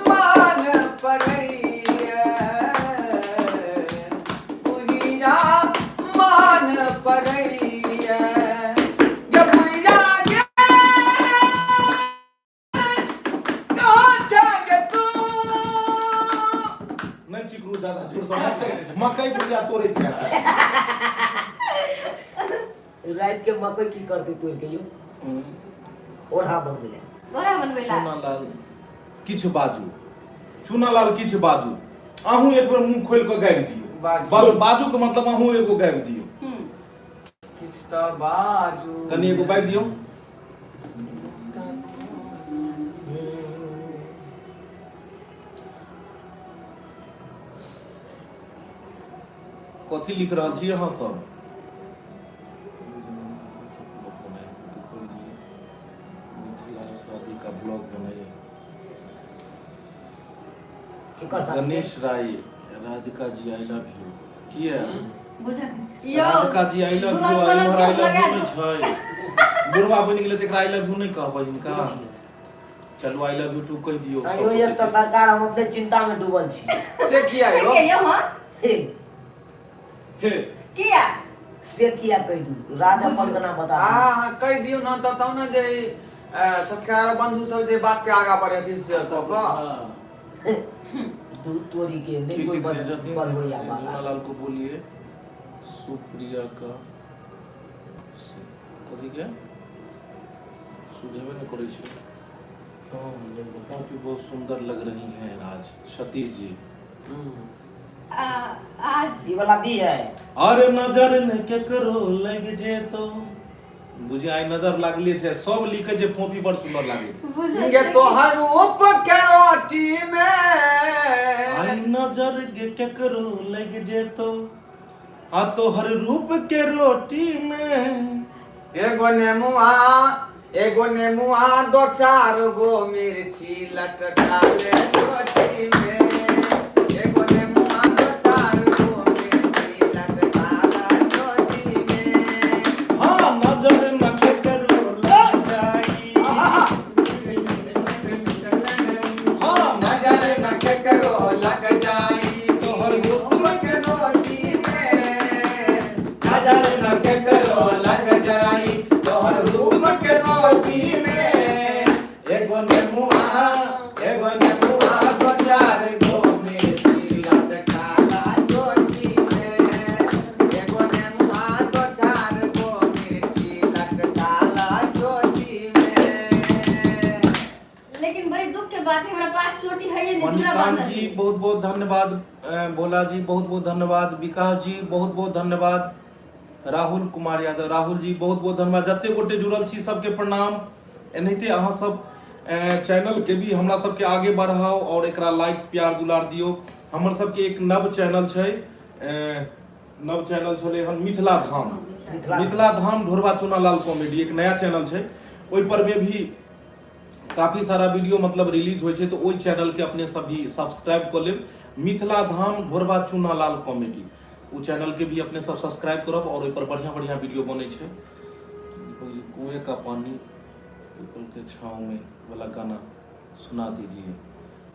मान पड़ैया बुढ़िया मान पड़ैया गे बुढ़िया गे कहाँ जागे तू नहीं चिकरू ज्यादा जोर से मकई बुढ़िया तोड़े के राति के मकई की करतै तोड़ के यौ ओढ़ा बन गेलै बड़ा बनबै ला चूनालाल किछु बाजू चूनालाल किछु बाजू अहूँ एक बेर मुंह खोलि कऽ गाबि दियौ बाजू। बस बाजू के मतलब अहूँ एगो गाबि दियौ हम्म किछु तऽ बाजू कनि एगो बाजि दियौ कथी लिख रहल छी अहाँ सब? मिथिला शादी का ब्लॉग बनाइए। केकर साथ? Ganesh Rai, Radhika ji I love you. किया? बुझल यौ। Radhika ji I love you. दुल्हन बनल छी, I हम लव लगा you दू। छै, बुढ़वा बनि गेलै तऽ एकरा I love you नहि कहबै हिनका? चलू, I love you to कहि दियौ। आइयो एक तऽ सरकार हम अपने चिंता में डूबल छी। से किया यौ? के यौ? हाँ। हे, हे। किया? से किया कहि दू? राज अपन केना बता दू? हाँ हाँ, कहि दियौ ने तब तब ने जे सब्सक्राइबर बंधु सब जे बात के आगा बढ़ेथिन शेयर सब कऽ। हाँ। दूध तोरी के नहीं ठीक कोई लिखने जतिन। बढ़बैया बात। लाल को बोलिए सुप्रिया का कथी के सुझेबे नहीं करै छै। कॉपी बहुत सुंदर लग रही हैं आज सतीश जी। आज ई वाला दी है। अरे नजर ने केकरो लग जे तो बुझे आइ नजर लागले छै, सब लिखे छै। कॉपी बड़ सुंदर लागे छै। बुझल गे तोहर रूप के रोटी में आइ नजर गे केकरो लग जे तो आ तोहर रूप के रोटी में एगो नेमुआ, एगो नेमुआ, दो चार गो मिर्ची लटका ले रोटी में। एगो नेमुआ, दो चार गो मिर्ची लटका ले रोटी में। हाँ, नजर न केकरो लग जाई। हाँ। नजर न केकरो लग जाई तोहर हुस्न के रोटी में। नजर न केकरो लग जाई तोहर हुस्न के रोटी में। एगो नेमुआ, एगो नेमुआ, दो चार गो मिर्ची लटकाला चोटी में। एगो नेमुआ, दो चार गो मिर्ची लटकाला चोटी में। लेकिन बड़ी दुख के बात है, हमरा पास चोटी है नहीं, चूड़ा मणिकांत बांधल जी है। बहुत बहुत धन्यवाद। भोला जी, बहुत बहुत धन्यवाद। विकास जी, बहुत बहुत धन्यवाद। राहुल कुमार यादव, राहुल जी, बहुत बहुत धन्यवाद। जते गोटे जुड़ल छी सबके प्रणाम। एनाहिते अहाँ सब चैनल के भी हमरा सबके आगे बढ़ाओ और एकरा लाइक प्यार दुलार दियौ। हमर सबके एक नव चैनल छै, नव चैनल छलै हन मिथिला धाम। मिथिला। मिथिला धाम ढोरबा चुनालाल कॉमेडी एक नया चैनल छै। ओहि पर में भी काफी सारा वीडियो मतलब रिलीज होइ छै, तऽ ओहि चैनल के अपने सब भी सब्सक्राइब कऽ लेब। मिथिला धाम ढोरबा चुनालाल कॉमेडी, ओ चैनल के भी अपने सब सब्सक्राइब करब और ओहि पर बढ़िया बढ़िया वीडियो बनै छै। दीपक जी, कुएं का पानी पीपल के छाँव में वाला गाना सुना दीजिए।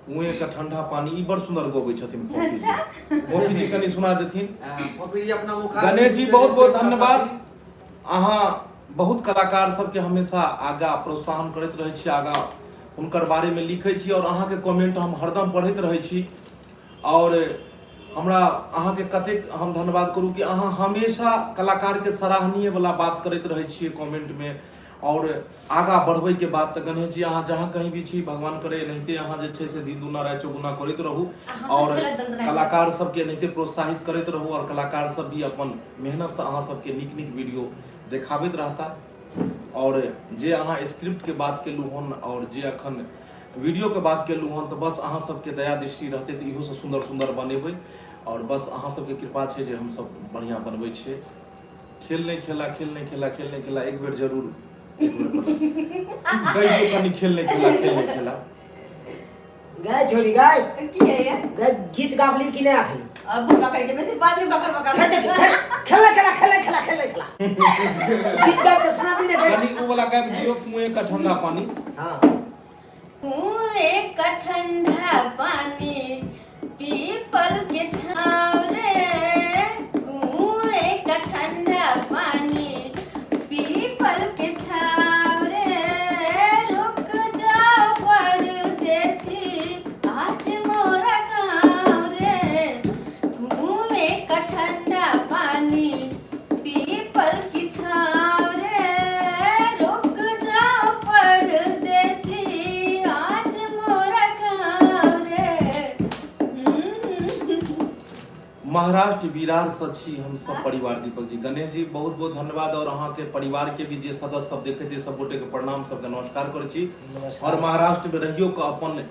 कुएं का ठंडा पानी, ई बड़ सुंदर गबै छथिन फोफी जी। फोफी जी कनि सुना देथिन। फोफी जी अपना मुखा गणेश जी, बहुत बहुत धन्यवाद। अहाँ बहुत कलाकार सबके हमेशा आगा प्रोत्साहन करैत रहै छी, आगा हुनकर बारेमे लिखै छी और अहाँके कमेंट हम हरदम पढ़ैत रहै छी। और हमरा अहाँके कतेक हम धन्यवाद करू कि अहाँ हमेशा कलाकारके सराहनीय वाला बात करैत रहै छियै कमेंटमे और आगा बढ़बैके बात। तऽ गणेश जी, अहाँ जहाँ कहीं भी छी, भगवान करे एनाहिते अहाँ जे छै से दिन दुना राति चौगुना करैत रहू अहाँ और सब खेलैत दनदनाइत। कलाकार सबके एनाहिते प्रोत्साहित करैत रहू और कलाकार सब भी अपन मेहनतसँ अहाँ सबके नीक नीक वीडियो देखाबैत रहता। और जे अहाँ स्क्रिप्ट के बात केलहुँ हन और जे अखन वीडियो के बात केलहुँ हन, तऽ बस अहाँ सबके दया दृष्टि रहतै तऽ इहोसँ सुन्दर सुन्दर बनेबै। और बस अहाँ सबके कृपा छै जे हमसब बढ़िआँ बनबै छियै। खेल नहीं खेला, खेल नहीं खेला, खेल नहीं खेला, एक बेर जरूर एक बेर कहि दियौ कनि। खेल नहीं खेला, खेल नहीं खेला। गाय छोड़ी गाय। की है ये? गाय, गीत गाबली कि नहीं आखिर? अब बुढ़वा कह के बेसी बात नहीं बकर बकर। खेल खेला खेला खेला खेला खेला खेला, गीत गाब के सुना दी ने गाय। कनि ओ वाला गाबि दियौ, कुएं का ठंडा पानी। हाँ। कुएं का ठंडा पानी, पीपल के छाँव रे। कुएं का ठंडा पानी, पीपल के छाँव रे। रुक जाओ परदेसी, आज मोरा गाँव रे। कुएं का ठंडा पानी, पीपल की छाँव रे। रुक जाओ परदेसी, आज मोरा गाँव रे। महाराष्ट्र बिरार से छी हम सब परिवार। दीपक जी, गणेश जी, बहुत बहुत धन्यवाद। और अहाँ के परिवार के भी जे सदस्य सब देखे छै, सब गोटे के प्रणाम, सबके नमस्कार करै छी। और महाराष्ट्र में रहियो के अपन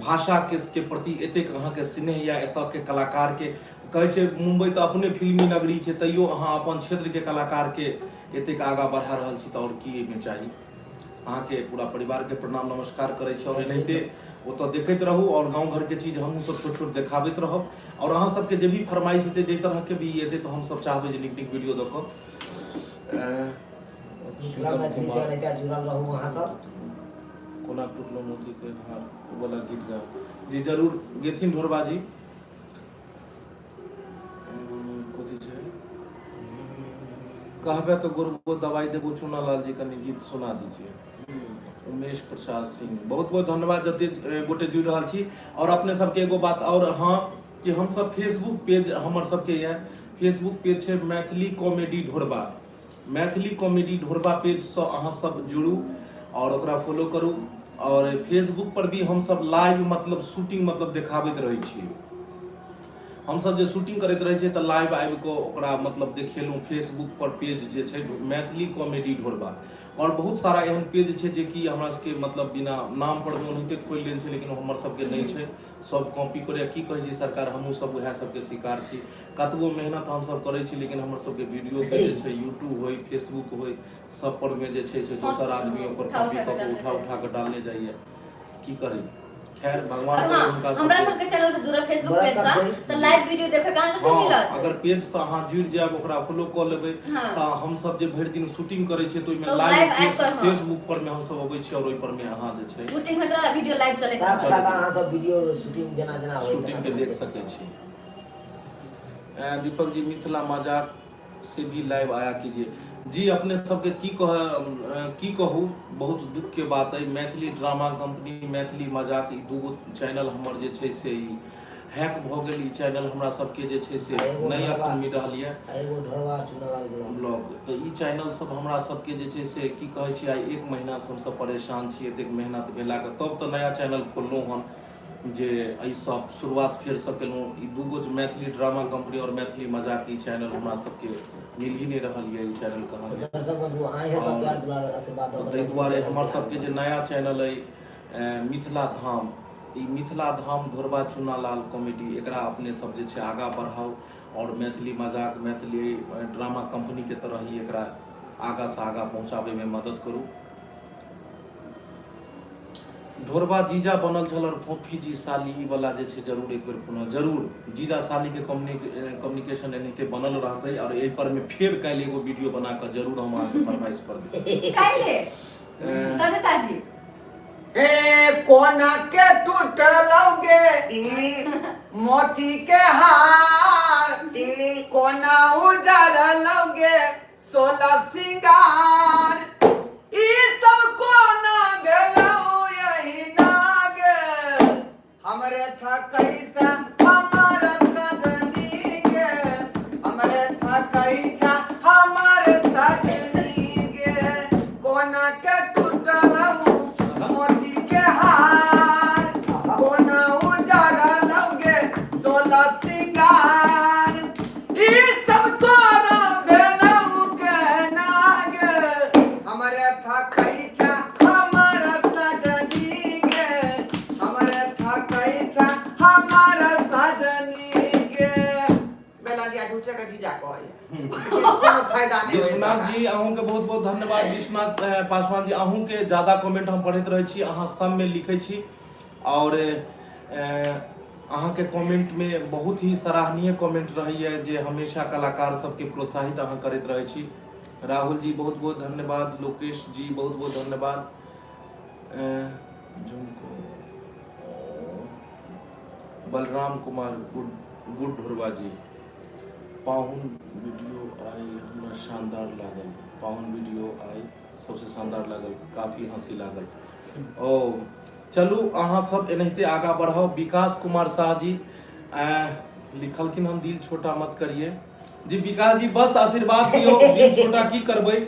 भाषा के प्रति एतेक अहाँके स्नेह यऽ एतऽ के कलाकार के कहै छै मुम्बई तऽ अपने फिल्मी नगरी छै तैयो अहाँ अपन क्षेत्र के कलाकार के एतेक आगाँ बढ़ा रहल छी तऽ आओर की एहिमे चाही। अहाँके पूरा परिवार के प्रणाम नमस्कार करै छी आओर एनाहिते ओतऽ देखैत रहू आओर गाँव घरके चीज हमहूँ सब छोट छोट देखाबैत रहब आओर अहाँ सबके जे भी फरमाइश हेतै जाहि तरहके भी एतै तऽ हमसब चाहबै जे नीक नीक वीडियो दऽ कऽ मिथिला मैथिली से एनाहिते जुड़ल रहू अहाँ सब। कोना टूटलो मोती के हार ओ वाला गीत गाउ जी जरूर गेथिन ढोरबा जी। कथी छै कहबे तो गुरु दवाई देबो चुना लाल जी कनि गीत सुना दीजिए। उमेश प्रसाद सिंह बहुत बहुत धन्यवाद जते गोटे जुड़ रहल छी। और अपने सबके एगो बात और, हाँ कि हम सब फेसबुक पेज हमर सबके यऽ फेसबुक पेज छै Maithili comedy Dhorba, Maithili comedy Dhorba page से अहाँ सब जुड़ू और ओकरा फॉलो करू। और फेसबुक पर भी हम सब लाइव मतलब शूटिंग मतलब देखाबैत रहै छियै, हम सब जे शूटिंग करैत रहै छियै तऽ लाइव आबि कऽ ओकरा मतलब देखेलहुँ फेसबुक पर पेज जे छै मैथिली कॉमेडी ढोरबा। और बहुत सारा एहन पेज छै जे कि हमरा सबके मतलब बिना नाम पर ओनाहिते खोलि लेल छै लेकिन हमर सबके नहि छै, सब कॉपी करैए। की कहै छै सरकार, हमहूँ सब उएह सबके शिकार छी, कतबो मेहनत हमसब करै छी लेकिन हमर सबके वीडियो के जे छै यूट्यूब होइ फेसबुक होइ सब पर मे जे छै से दोसर आदमी ओकर कॉपी कऽ के उठा उठा कऽ डालने जाइए। की करी, खैर भगवान और करे हाँ, हुनका हमरा सबके। सबके चैनल से जुड़ल फेसबुक बड़ा पेज से कम तऽ लाइव वीडियो देखे के अहाँ सबके हाँ, मिलत। अगर पेज से अहाँ जुड़ि जायब ओकरा फॉलो कऽ लेबै हाँ। तऽ हम सब जे भरि दिन शूटिंग करै छियै तऽ ओहिमे तऽ लाइव लाइव आबि कऽ, हाँ। फेसबुक पर मे हम सब अबै छियै और ओहि पर मे अहाँ जे छै शूटिंग होइत रहल वीडियो लाइव चलैत साथ रहल। साथ अहाँ सब वीडियो शूटिंग जेना जेना होइत शूटिंग के देख सकै छी। दीपक जी मिथिला मजाक से भी लाइव आया कीजिए जी। अपने सबके की कह की कहू, बहुत दुख के बात है। मैथिली ड्रामा कंपनी मैथिली मजाक ई दूगो चैनल हमर जे छै से ई हैक भऽ गेल। ई चैनल हमरा सबके जे छै से नहि अखन मिल रहल यऽ। एगो ढोरबा चुनालाल ब्लॉग तऽ ई चैनल सब हमरा सबके जे छै से की कहै छी आइ एक महीना से हमसब परेशान छी। एतेक मेहनत भेलाके तब तऽ नया चैनल खोललहुँ हन जे एहिसँ शुरुआत फेरसँ केलहुँ। ई दूगो जे मैथिली ड्रामा कंपनी और मैथिली मजाक ई चैनल हमरा सबके मिल ही नहि रहल यऽ। ई चैनल कहाँ गेल? दर्शक बंधु अहें सब प्यार दुलार आशीर्वाद दऽ तऽ ताहि दुआरे हमर सबके जे नया चैनल अइ मिथिला धाम, ई मिथिला धाम ढोरबा चुनालाल कॉमेडी एकरा अपने सब जे छै आगाँ बढ़ाउ और मैथिली मजाक मैथिली ड्रामा कंपनी के तरह ही एकरा आगाँ से आगाँ पहुँचाबैमे मदद करू। ढोरबा जीजा बनल छल और फोफी जी साली ई वाला जे छै जरूर एक बेर पुनः जरूर जीजा साली के कम्युनिकेशन एनाहिते बनल रहतै और एहि पर में फेर काल्हि एगो वीडियो बना कऽ जरूर हम अहाँके फरमाइश पर देब। काल्हि तजता जी ए कोना के टूटलौगे मोती के हार, कोना उजरलौगे 16 सिंगार, ई सब कोना भेलौ यही नाग, हमरे ठकैसा हमर सजनी गे, हमरे ठकैसा हमर सजनी गे, कोना के टूटलौ मोती के हार, कोना उजरलौ गे 16 सिंगार, ई सब कोना भेलौ के नाग, हमरे ठकैठा हमर सजनी गे, हमरे ठकैठा हमर सजनी गे। बेला जी झूठे के जीजा कहैया, कोनो फायदा नहीं होय। विश्वनाथ जी अहूँके बहुत बहुत धन्यवाद। विश्वनाथ पासवान जी अहूँके ज्यादा कमेंट हम पढ़ैत रहै छी, अहाँ सबमे लिखै छी और अहाँके कमेंटमे बहुत ही सराहनीय कमेंट रहैए जे हमेशा कलाकार सबके प्रोत्साहित अहाँ करैत रहै छी। राहुल जी बहुत बहुत धन्यवाद, लोकेश जी बहुत बहुत धन्यवाद। झुमको बलराम कुमार गुड गुड ढोरबा जी। पाहुन वीडियो आई हमरा शानदार लागल, पाहुन वीडियो आई सबसे शानदार लागल, काफी हंसी लागल। ओ चलू अहाँ सब एनाहिते आगाँ बढ़ाउ। विकास कुमार शाह जी लिखलखिन हम दिल छोटा मत करिए जी। विकास जी बस आशीर्वाद दियौ, दिल छोटा की करबै,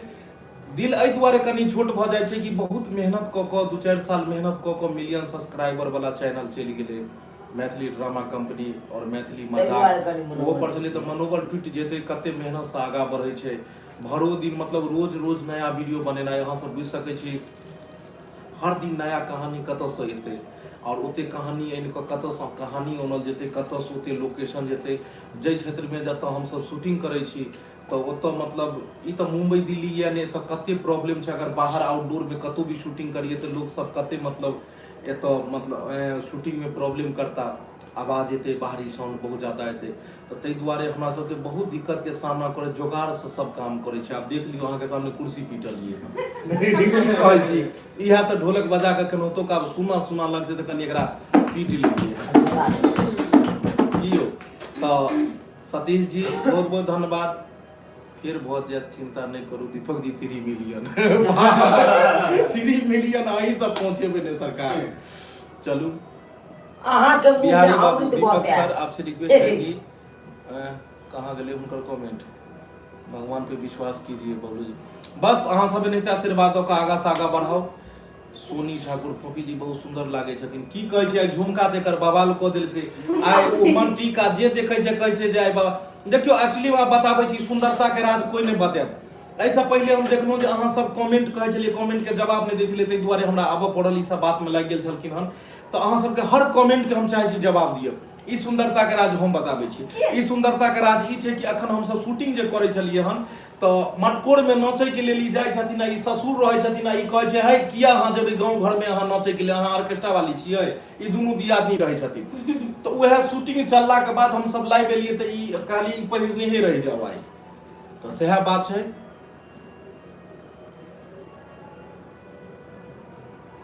दिल एहि दुआरे कनि छोट भऽ जाइ छै कि बहुत मेहनत कऽ कऽ 2-4 साल मेहनत कऽ कऽ मिलियन सब्सक्राइबर वाला चैनल चलि गेलै मैथिली ड्रामा कंपनी और मैथिली ताहि दुआरे मजाक, कनि मनोबल ओहो पर छलै तऽ मनोबल टूटि जेतै। कते मेहनत से आगाँ बढ़ै छै, भरो दिन मतलब रोज रोज नया वीडियो बनेनाइ, अहाँ सब बुझि सकै छी। हर दिन नया कहानी कतऽसँ एतै आओर ओते कहानी आनि कऽ कतऽसँ कहानी आनल जेतै, कतऽसँ ओते लोकेशन जेतै। जाहि क्षेत्रमे जतऽ हमसब शूटिंग करै छी तऽ ओतऽ मतलब ई तऽ मुम्बई दिल्ली यऽ ने, एतऽ कते प्रॉब्लम छै। अगर बाहर आउटडोरमे कतहु भी शूटिंग करियै तऽ लोकसब कते मतलब एतऽ मतलब शूटिंगमे प्रॉब्लम करता, आवाज एतै, बाहरी साउंड बहुत ज्यादा एतै। तऽ ताहि दुआरे हमरा सबके बहुत दिक्कतके सामना करै, जोगाड़सँ सब काम करै छै। आब देख लियौ, अहाँके सामने कुर्सी पीटलियै हँ, की कहै छी, इएह से ढोलक बजा कऽ केनाहितो कऽ आब सुना सुना लगतै तऽ कनि एकरा पीट लेलियै हँ। की यौ, तऽ सतीश जी बहुत बहुत धन्यवाद। फेर भऽ जायत, चिंता नहि करू दीपक जी। 3 मिलियन, 3 मिलियन अहीं सब पहुँचेबै ने सरकार। चलू। अहाँके मुँह मे बिहारी बाबू अमृत दीपक बसै। सर, आपसे रिक्वेस्ट है कि कहाँ गेलै हुनकर कमेंट? भगवान पे विश्वास कीजिए बबलू जी। बस अहाँ सब एनाहिते आशीर्वाद दऽ कऽ आगा से आगा बढ़ाउ। सोनी ठाकुर, फोफी जी बहुत सुंदर लागै छथिन। की कहै छै, आइ झुमका तऽ एकर बवाल कऽ देलकै। आइ ओ मनटीका जे देखै छै, कहै छै जे आइ बाबा देखियौ। एक्चुअली आब बताबै छी, सुंदरता के राज कोइ नहि बतायत। एहिसँ पहिले हम देखलहुँ जे अहाँ सब कमेंट कहै छलियै, कमेंट के जवाब नहि दै छलियै, ताहि दुआरे हमरा आबऽ पड़ल। ई सब बातमे लागि गेल छलखिन हन। तऽ अहाँ सबके हर कमेंट के हम चाहै छी जवाब दिअ। ई सुंदरता के राज हम बताबै छी। ई सुंदरता के राज ई छै कि अखन हमसब शूटिंग जे करै छलियै हन तऽ मटकोरमे नाचैके लेल ई जाइ छथिन आ ई ससुर रहै छथिन आ ई कहै छै, है किया अहाँ जेबै गाँव घरमे अहाँ नाचैके लेल, अहाँ ऑर्केस्ट्रा वाली छियै। ई दुनू दियादनी रहै छथिन। तऽ उएह शूटिंग चललाके बाद हमसब लाइव एलियै तऽ ई कहलियै, ई पहिरनेहे रहि जाउ आइ। तऽ सएह बात छै।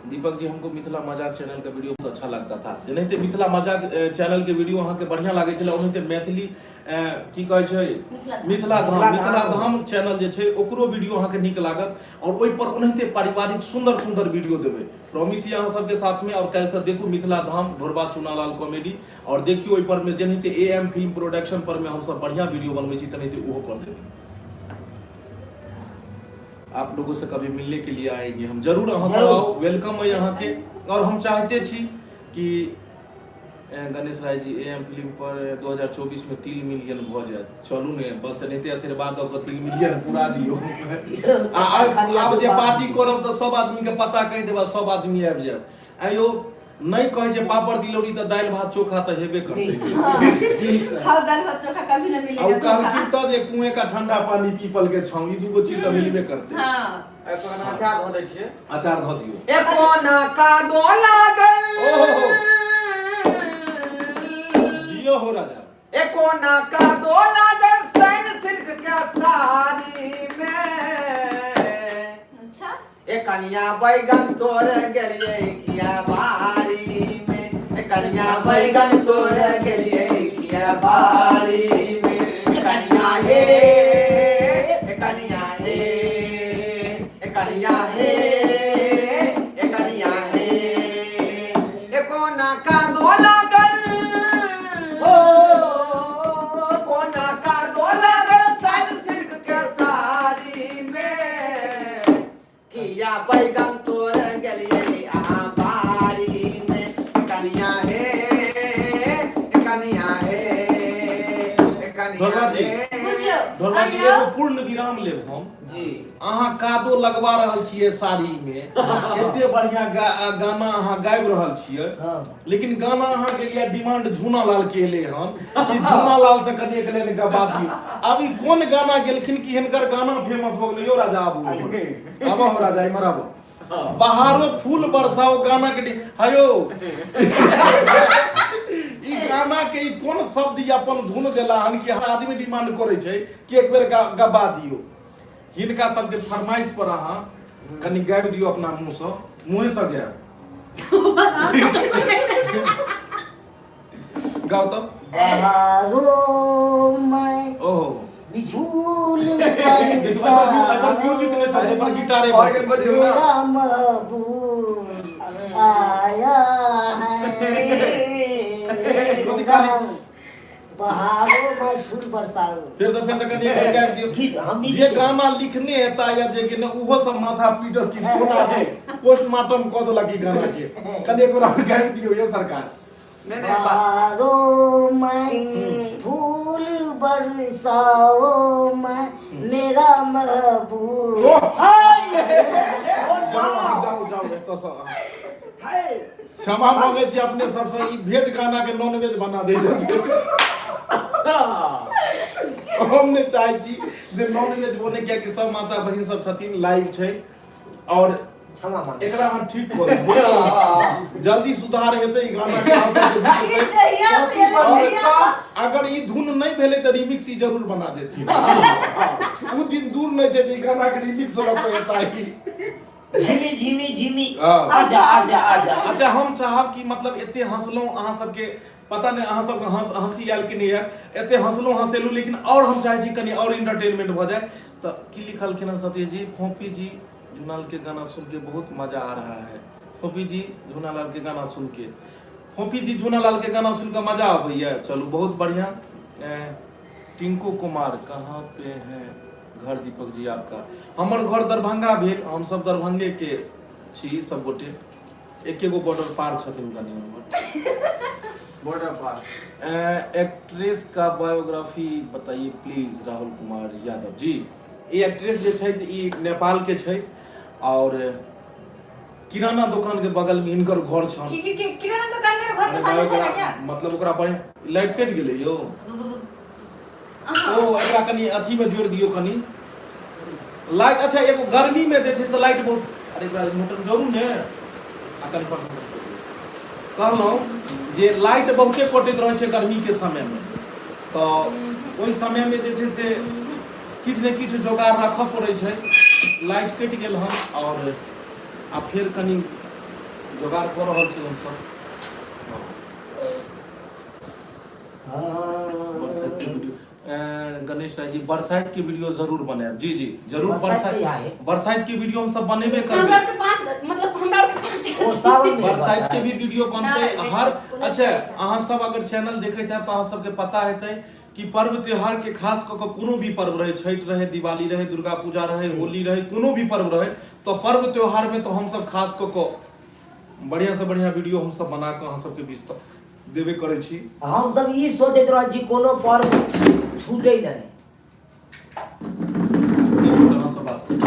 दीपक जी, हमको मिथिला मजाक चैनल का वीडियो बहुत अच्छा लगता था। जेनाहिते मिथिला मजाक चैनल के वीडियो अहाँके बढ़िया लागै छलै, ओनाहिते मैथिली की कहै छै, मिथिला धाम, मिथिला धाम चैनल जे छै, ओकरो वीडियो अहाँके नीक लागत आओर ओहि पर ओनाहिते पारिवारिक सुंदर सुंदर वीडियो देबै। प्रॉमिस ये अहाँ सबके साथ में। आओर काल्हिसँ देखू मिथिला धाम ढोरबा चुनालाल कॉमेडी आओर देखियौ ओहि पर में जेनाहिते ए एम फिल्म प्रोडक्शन पर में हमसब बढ़िया वीडियो बनबै छी, तेनाहिते ओहो पर देबै। आप लोगों से कभी मिलने के लिए आएंगे हम जरूर। अहाँ सब आओ, welcome है यहाँ के। और हम चाहते छी कि Ganesh Rai ji, A M film पर 2024 में 3 मिलियन भऽ जायत। चलू ने, बस एनाहिते आशीर्वाद दऽ कऽ 3 मिलियन पूरा दियौ। आ आब आब जे पार्टी करब तऽ सब आदमी के पता कहि देब आ सब आदमी आबि जायब। आइयो नहि कहै छै पापड़ तिलौरी तऽ दालि भात चोखा तऽ हेबे करतै। खाओ दाल भात चोखा, कभी न आ मिलेगा ओ धोखा। कहलखिन तऽ जे कुएं का ठंडा पानी पीपल के छाँव, ई दूगो चीज तऽ मिलबे करतै। एहि पर अचार धऽ दै छियै। अचार धऽ दियौ। ए कोना का डोला गल। ओहो। जियो हो राजा। ए कोना का डोला गल सैन सिल्क के साड़ी में। ए कनिया बैगन तोड़े गेलियै किया बारी में, ए कनिया बैगन तोड़े गेलियै किया बारी में, ए कनिया हे, ए कनिया हे, ए कनिया हे, ए कनिया हे, ए कोना का डोला गल, ओ कोना का डोला गल सैन सिल्क के साड़ी में, किया बैगन तोड़े गेलियै अहाँ बारी में, कनिया हे, कनिया हे, कनिया ढोलबा जी। हे। बुझियौ। ढोलबा जी। आइयो। एगो पूर्ण विराम लेब हम। जी। अहाँ कादो लगवा रहल छियै साड़ी में, एते बढ़िया गाना अहाँ गाबि रहल छियै। लेकिन गाना अहाँ के लिए डिमांड झूना लाल के एले हन कि झूना लाल से कनि एक लाइन गवा दियौ। आब ई कोन गाना गेलखिन कि हिनकर गाना फेमस भऽ गेलै? यौ राजा, आबू, आबो हो राजा, इम्हर आबो। बहारो फूल बरसाओ गाना के हयो, ई गाना के ई कोन शब्द ई अपन धुन देला हन कि हर आदमी डिमांड करै छै कि एक बेर गवा दियौ? हिनका सबके फरमाइश पर अहाँ कनि गाबि दियौ अपना मुँहसँ, मुँहेसँ गायब। गाओ तब। बहारों में ओहो फूल एकर म्यूजिक नहि चलतै पर गिटारे। ऑर्गन बजियौ ना। मेरा महबूब आया है, बहारों में फूल बरसाओ। फेर तऽ कनि एक गाबि दियौ। गीत हम जे गाना लिखने हेता या जे कि ओहो सब माथा पीटत कि कोना छै, पोस्टमार्टम कऽ देलक ई गाना के। कनि एक बेर आओर गाबि दियौ यौ सरकार। नहि नहि बहारों में फूल बरसाओ मैं मेरा महबूब। जाउ अहाँ, जाउ जाउ एतऽसँ अहाँ। हाय क्षमा मांगे छी अपने सबसँ, ई भेज गाना के नॉन वेज बना दै छथिन। हम नहि चाहै छी जे नॉन वेज बने, कियाकि सब माता बहिन सब छथिन, लाइव छै और क्षमा मांगे। एकरा अहाँ ठीक करू, जल्दी सुधार हेतै ई गाना के अहाँ सबके बीच ई में। जहिया से एलै, और तहिया अगर ई धुन नहि भेलै तऽ रिमिक्स ई जरूर बना देथिन। उ दिन दूर नहि छै जे ई गाना के रिमिक्स लऽ कऽ एता ई। झिमी झिमी झिमी। हाँ। आजा आजा आजा। अच्छा, हम चाहब कि मतलब एते हंसलहुँ अहाँ सबके, पता नहि अहाँ सबके हंस हंसी आयल कि नहि आयल, एते हंसलहुँ हंसेलहुँ, लेकिन और हम चाहै छी कनि और इंटरटेनमेंट भऽ जाय। तऽ की लिखलखिन हन सतीश जी? फोपी जी झुनाल के गाना सुन के बहुत मजा आ रहा है। फोपी जी झुनालाल के गाना सुन के, फोपी जी झुनालाल के गाना सुन के मजा अबैया। चलू बहुत बढ़िया। टिंकू कुमार कहाँ पे है घर दीपक जी आपका? हमर घर दरभंगा भेल, हम सब दरभंगे के छी, सब गोटे एके गो बॉर्डर पार छथिन कनि हमर। बॉर्डर पार। एक्ट्रेस का बायोग्राफी बताइए प्लीज, राहुल कुमार यादव जी। ई एक्ट्रेस जे छै ई नेपाल के छै और किराना दुकान के बगल में हिनकर घर छन। की की की किराना दुकान मेरे घर के सामने छै ना क्या? मतलब ओकरा बढ़िया लाइट कटि गेलै यौ। ओ एकरा कनि अथी में जोड़ि दियौ कनि लाइट। अच्छा एगो गर्मी में जे छै से लाइट बहुत, अरे एकरा मोटर जोड़ू ने आ कनि पर कहलहुँ जे लाइट बहुते कटैत रहै छै गर्मी के समय में, तऽ ओहि समय में जे छै से किछु ने किछु जोगाड़ राखऽ पड़ै छै। लाइट कटि गेल हन और आ फेर कनि जोगाड़ कऽ रहल छी हमसब। बरसाइत के वीडियो, गणेश राय जी बरसाइत के वीडियो जरूर बनायब। जी जी जरूर। बरसाइत बरसाइत के आहे। बरसाइत के वीडियो हम सब बनेबे हमरा करबै। के पांच, मतलब हमरा के पांच। ओ सावन में बरसाइत के भी वीडियो बनतै। नहि, हर कोनो अच्छा नहीं। अहाँ सब अगर चैनल देखैत हैब तऽ अहाँ सबके पता हेतै कि पर्व त्योहार के खास कऽ कऽ कोनो भी पर्व रहे, छठि रहे, दिवाली रहे, दुर्गा पूजा रहे, होली रहे, कोनो भी पर्व रहे, तऽ पर्व त्योहार में तऽ हमसब खास कऽ कऽ बढ़िया से बढ़िया वीडियो हमसब बना कऽ अहाँ सबके बीच तऽ देबे करै छी। हमसब ई सोचैत रहै छी कोनो पर्व छूटै नहि। अहाँ सब बात करू।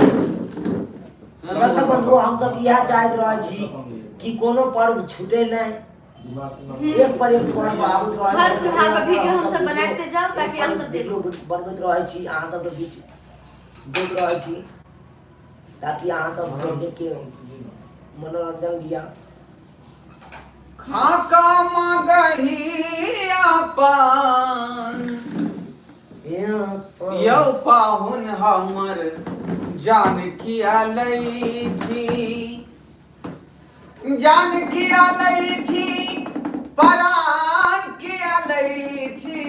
दर्शक बंधु, हमसब इएह चाहैत रहै छी कि कोनो पर्व छूटे नहि, एक पर एक पर्व आबैत रहै। हर त्योहार पर वीडियो हमसब बनाइते जाउ ताकि अहाँ सब वीडियो बनबैत रहै छी, अहाँ सबके बीच दैत रहै छी ताकि अहाँ सब देख के मनोरंजन लिअ। खाका मगही अपन यौ पाहुन हमर जान किया लै छी, जान किया लै छी, परान किया लै छी।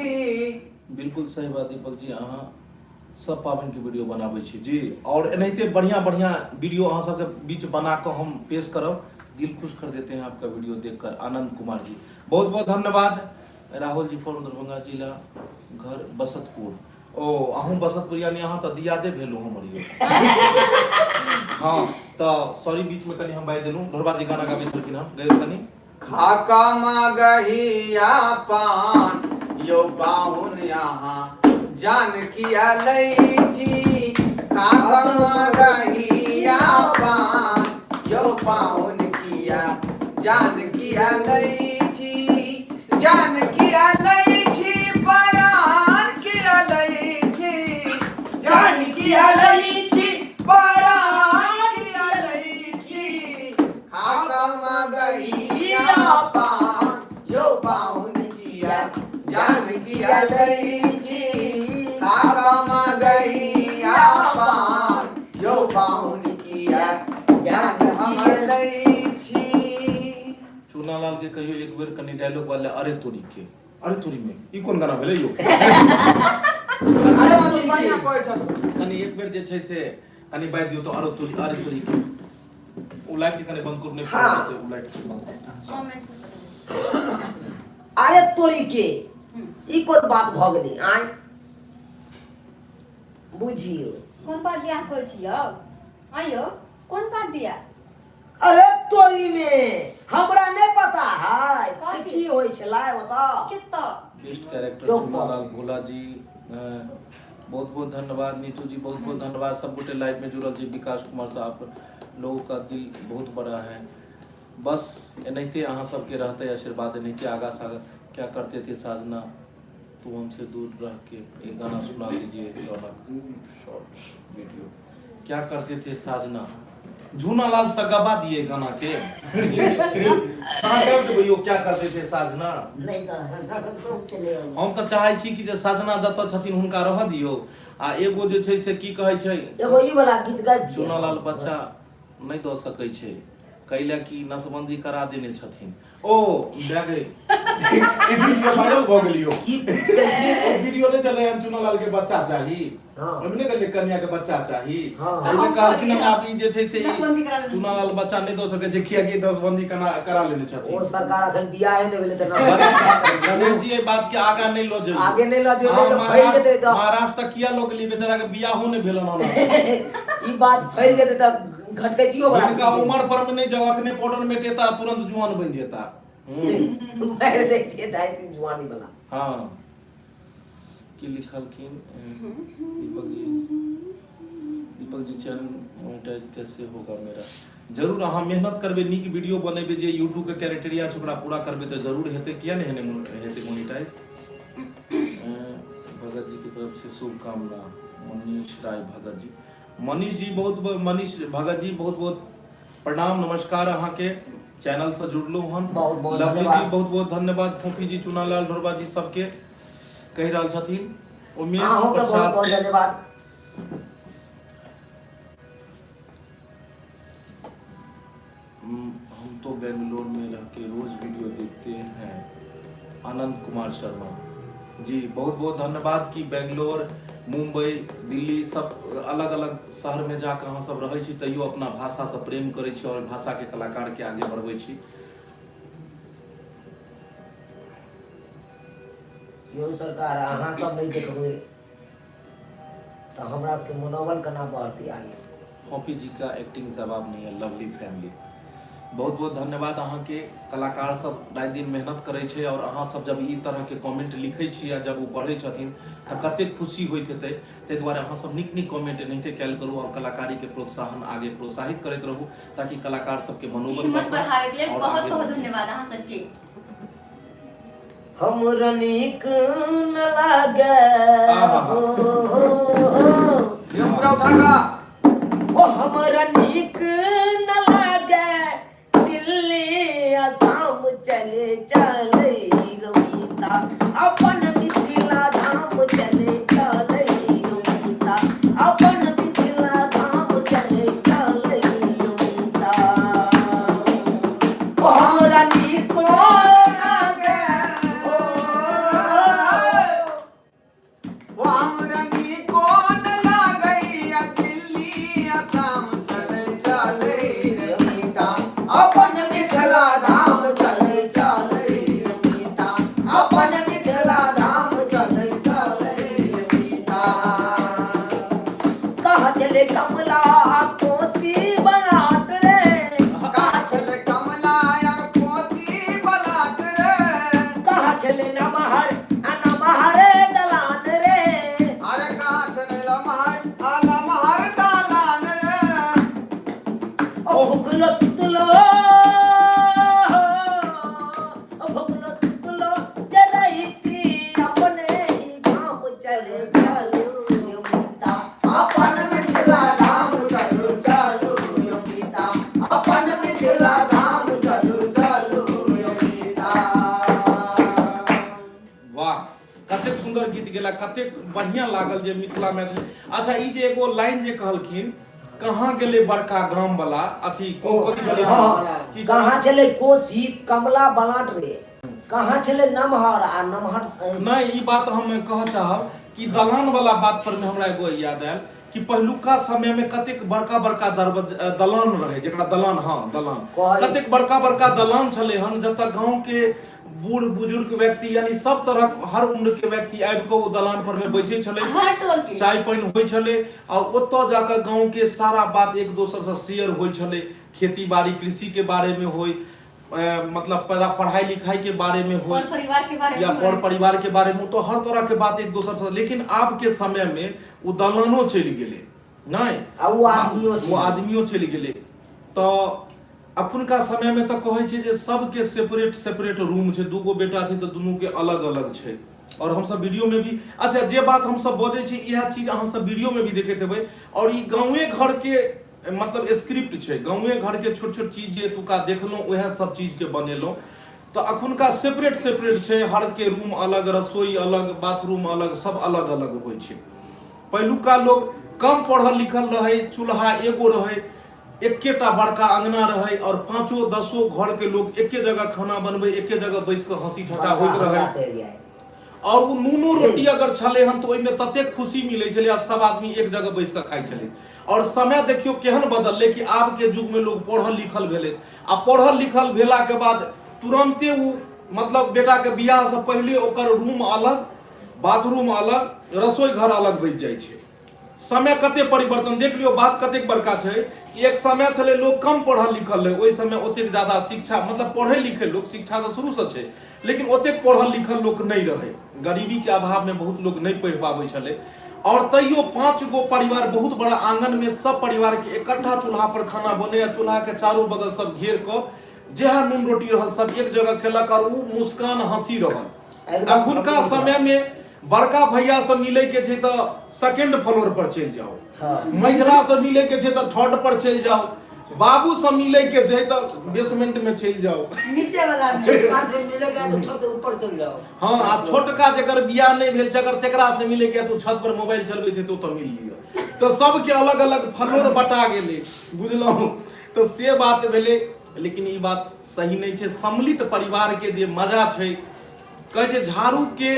बिल्कुल सही बात दीपक जी, अहाँ सब पाबनि के वीडियो बनाबै छी जी, और एनाहिते बढ़िया बढ़िया वीडियो अहाँ सबके बीच बना कऽ हम पेश करब। दिल खुश कर देते हैं आपका वीडियो देखकर, आनंद कुमार जी बहुत बहुत धन्यवाद। राहुल जी फ्रॉम दरभंगा जिला, घर बसतपुर। ओ अहूँ बसतपुर, यानी अहाँ तऽ दियादे भेलहुँ हमर यौ। हाँ तऽ सॉरी बीच में कनि हम बाजि देलहुँ। ढोरबा जी गाना गाबै छलखिन हन, गयो कनि। खाका मगहिया पान यौ पाहुन यहाँ जान किया लै छी, खाका मगहिया पान यौ पाहुन किया जान किया लै छी, जान किया लै छी, परान किया लै छी, जान किया लै छी, परान किया लै छी। खाका मगहिया पान यौ पाहुन किया जान किया लै छी, खाका मगहिया पान यौ पाहुन किया जान हमर लै छी। चूनालाल के कहियो एक बेर कनि डायलॉग वाले अरे तोरी के, अरे तोरी में ई कोन गाना भेलै यौ? अरे तू बढ़िया कहै छथुन। कनि एक बेर जे छै से कनि बाजि दियौ तऽ, अरे तोरी, अरे तोरी के। ओ लाइट के कनि बंद करू, नहि हाँ। ओ लाइट के बंद करू। कमेंट। अरे तोरी के, ई कोन बात भऽ गेलै? आय बुझियौ कोन बात दिया कहै छी यौ? आइयो कोन बात दिया? अरे तोरी में हमरा नहीं पता है से की होई छलै ओतऽ। केतऽ? बेस्ट कैरेक्टर चौक पर। चुनालाल भोला जी, बहुत बहुत धन्यवाद नीतू जी, बहुत बहुत धन्यवाद। सब गोटे लाइव में जुड़ल छी। विकास कुमार साहब, लोगों का दिल बहुत बड़ा है। बस एनाहिते अहाँ सबके रहते आशीर्वाद, एनाहिते आगा से आगा। क्या करते थे साजना तू हमसे दूर रह के, एक गाना सुना दीजिए रौनक शॉर्ट वीडियो। क्या करते थे साजना, झूनालाल से गवा दिए गाना के। अहाँ गाबि देबै यौ क्या करते थे साजना? नहि तऽ तुम चले आउ। हम तऽ चाहै छी कि जे साजना जतऽ छथिन हुनका रहऽ दियौ आ एगो जे छै से की कहै छै एगो ई वाला गीत गाबि दियौ। चुनालाल बच्चा नहि दऽ सकै छै कैला कि नसबंदी करा देने छथिन। ओ भए गेल ई वीडियो वायरल भऽ गेल यौ। की पुछलखिन? ओ वीडियो नहि चलै हन चुनालाल के बच्चा चाही। हाँ। ओहिमे नहि कहलियै कन्या के बच्चा चाही। हाँ। एहिमे कहलखिन हम आब ई जे छै से ई नसबंदी करा लेने चुनालाल बच्चा नहि दऽ सकै छै कियाकि नसबंदी करा लेने ओ छथिन। सरकार अखन बियाहे नहि भेलै तऽ गणेश जी एहि बात के आगा नहि लऽ जइयौ। आगे नहि लऽ जइयौ, हाँ, तऽ फैल जेतै तऽ। महाराष्ट्र तक किया लऽ गेलियै? बेचारा के बियाहो नहि भेलन हन। ई बात फैल जेतै तऽ घटकैतियो वाला हिनका उमर पर में नहि जाउ, अखने पाउडर मेटेता तुरंत जुआन बनि जेता। मारि दै छियै दाइ सिंह जुआनी वाला। हाँ की लिखलखिन दीपक जी? दीपक जी चैनल मोनेटाइज कैसे होगा मेरा? जरूर अहाँ मेहनत करबै, नीक वीडियो बनेबै, जे यूट्यूब के क्राइटेरिया छै ओकरा पूरा करबै तऽ जरूर हेतै। किया नहि हेतै मोनेटाइज? भगत जी के तरफ से शुभकामना। मनीष राय भगत जी, मनीष जी बहुत बहुत, मनीष भगत जी बहुत बहुत प्रणाम नमस्कार। अहाँके चैनल से जुड़लहुँ हन, बहुत बहुत लवली जी धन्यवाद। बहुत बहुत धन्यवाद। फोफी जी, चुनालाल ढोरबा जी सबके कहि रहल छथिन। उमेश अहूँके बहुत प्रसाद बहुत धन्यवाद। हम तो बेंगलोर में रह के रोज वीडियो देखते हैं। आनंद कुमार शर्मा जी बहुत बहुत धन्यवाद कि बेंगलोर, मुंबई, दिल्ली सब अलग अलग शहर में जाकर अहाँ सब रहै छी तैयो अपना भाषा से प्रेम करै छी और भाषा के कलाकार के आगे बढ़बै छी। यौ सरकार, अहाँ सब नहि देखबै तऽ हमरा सबके मनोबल केना बढ़तै आगे? कॉपी जी का एक्टिंग जवाब नहीं है। लवली फैमिली बहुत बहुत धन्यवाद अहाँके। कलाकार सब राति दिन मेहनत करै छै और अहाँ सब जब ई तरह के कमेंट लिखै छी आ जब ओ पढ़ै छथिन तऽ कतेक खुशी होइत हेतै। ताहि दुआरे अहाँ सब नीक नीक कमेंट एनाहिते कयल करू और कलाकारी के प्रोत्साहन आगे प्रोत्साहित करैत रहू ताकि कलाकार सबके मनोबल हिम्मत बढ़तै बढ़ावे के लेल और बहुत आगे बहुत बढ़तै। धन्यवाद अहाँ सबके। हमरा नीक न लागे आहा। हो, हो, हो। ये पूरा उठा का ओ हमरा नीक न लागे दिल्ली आसाम चले चले रोहिता, अपन मिथिला धाम चले चले रोहिता, अपन मिथिला धाम चले चले रोहिता। ओ हमरा नीक लागे ओ ओ हमरा नीको न लागैया दिल्ली आसाम चले चले रमिता, अपन मिथिला धाम चले चले रमिता, अपन मिथिला धाम चले चले रमिता। कहाँ चले कमला कोसी बनाट रे, कहाँ छले कमला यार कोसी बलाट रे, कहाँ छले नमहर आ नमहर दलान रे, अरे कहाँ छले लमहर आ लमहर दालान रे, ओ भुखलो सुतलो, ओ भुखलो सुतलो जरैती अपने ही गाम चले चलू योगिता, अपन मिथिला धाम चलू चलू योगिता, अपन मिथिला धाम चलू चलू योगिता। वाह, कतेक सुंदर गीत गेला, कतेक बढ़िया लागल जे मिथिला मैथिली। अच्छा, ई जे एगो लाइन जे कहलखिन कहाँ गेलै बड़का गाम वाला अथी को कथी छलै? हाँ, की कहाँ छलै कोसी कमला बलाट रे, कहाँ छलै नमहर आ नमहर। नहि, ई बात हम कहऽ चाहब कि दलान वाला बात पर में हमरा एगो याद आयल कि पहिलुका समय में कतेक बड़का बड़का दरबज दलान रहे, जकरा दलान, हाँ दलान, कतेक बड़का बड़का दलान छलै हन जतऽ गांव के बूढ़ बुजुर्ग व्यक्ति यानी सब तरहक हर उम्र के व्यक्ति आबि कऽ ओ दलान पर में बैसै छलै, हर टोल के चाय पानि होइ छलै आ ओतऽ जाकऽ गांव के सारा बात एक दोसर से शेयर होइ छलै, खेती बाड़ी कृषि के बारे में होइ, मतलब पढ़ाई लिखाई के बारे में हो पर परिवार के बारे या में पर परिवार के बारे में, तो हर तरह के बात एक दोसर से। लेकिन आब के समय में ओ दलानो चलि गेलै नहि, आ ओ आदमियो चलि ओ आदमियो चलि गेलै। तऽ अखुनका समय में तऽ कहै छै जे सबके सेपरेट सेपरेट रूम छै, दूगो बेटा छै तऽ दुनू के अलग अलग छै। और हमसब वीडियो में भी, अच्छा जे बात हमसब बजै छी इएह चीज अहाँ सब वीडियो में भी देखैत हेबै। और ई गाँवे घर के मतलब स्क्रिप्ट छै, गाँवे घर के छोट छोट चीज जे एतुका देखलहुँ उएह सब चीज के बनेलहुँ। तऽ अखुनका सेपरेट सेपरेट छै, हर के रूम अलग, रसोई अलग, बाथरूम अलग, सब अलग अलग होइ छै। पहिलुका लोग कम पढ़ल लिखल रहै, चूल्हा एगो रहै, एकेटा बड़का अंगना रहै और पांचो दसो घर के लोग एके जगह खाना बनबै, एके जगह बैस कऽ हंसी ठट्टा होइत रहै। और ओ नूनो रोटी अगर छलै हन तऽ ओहिमे ततेक खुशी मिलै छलै आ सब आदमी एक जगह बैस कऽ खाइ छलै। और समय देखियौ केहन बदललै कि आब के युग में लोग पढ़ल लिखल भेलै आ पढ़ल लिखल भेला के बाद तुरंते ओ मतलब बेटा के बियाह से पहिले ओकर रूम अलग, बाथरूम अलग, रसोई घर अलग बचि जाइ छै। समय कते परिवर्तन देख लियौ, बात कतेक बड़का छै कि एक समय छलै लोग कम पढ़ल लिखल रहै, ओहि समय ओतेक ज्यादा शिक्षा मतलब पढ़ै लिखै लोक शिक्षा तऽ शुरूसँ छै लेकिन ओतेक पढ़ल लिखल लोक नहि रहै, गरीबीके अभावमे बहुत लोक नहि पढ़ि पाबै छलै। और तैयो 5 गो परिवार बहुत बड़ा आंगन में सब परिवार के इकट्ठा चूल्हा पर खाना बने आ चूल्हा के चारू बगल सब घेर कऽ जेहा नून रोटी रहल सब एक जगह खेलक और उ मुस्कान हंसी रहल। एकदम अखुनका सब समय में बड़का भैया से मिले के छै तऽ सेकेंड फ्लोर पर चलि जाओ, महिला से मिले के छै तऽ थर्ड पर चलि जाओ, बाबू से मिले के छै तऽ बेसमेंट में चलि जाओ, नीचे वाला में। छोटका से मिले के है तो छत ऊपर चल जाओ। हाँ, आ छोटका जकर बियाह नहीं भेल छै अगर तेकरा से मिले के है तो छत पर मोबाइल चलबै छै तो मिल लिअ। तऽ सबके अलग अलग फ्लोर बटा गेलै, बुझलहुँ? तऽ से बात भेलै। लेकिन ई बात सही नहीं छै। सम्मिलित परिवार के जे मजा छै, कहै छै झाड़ू के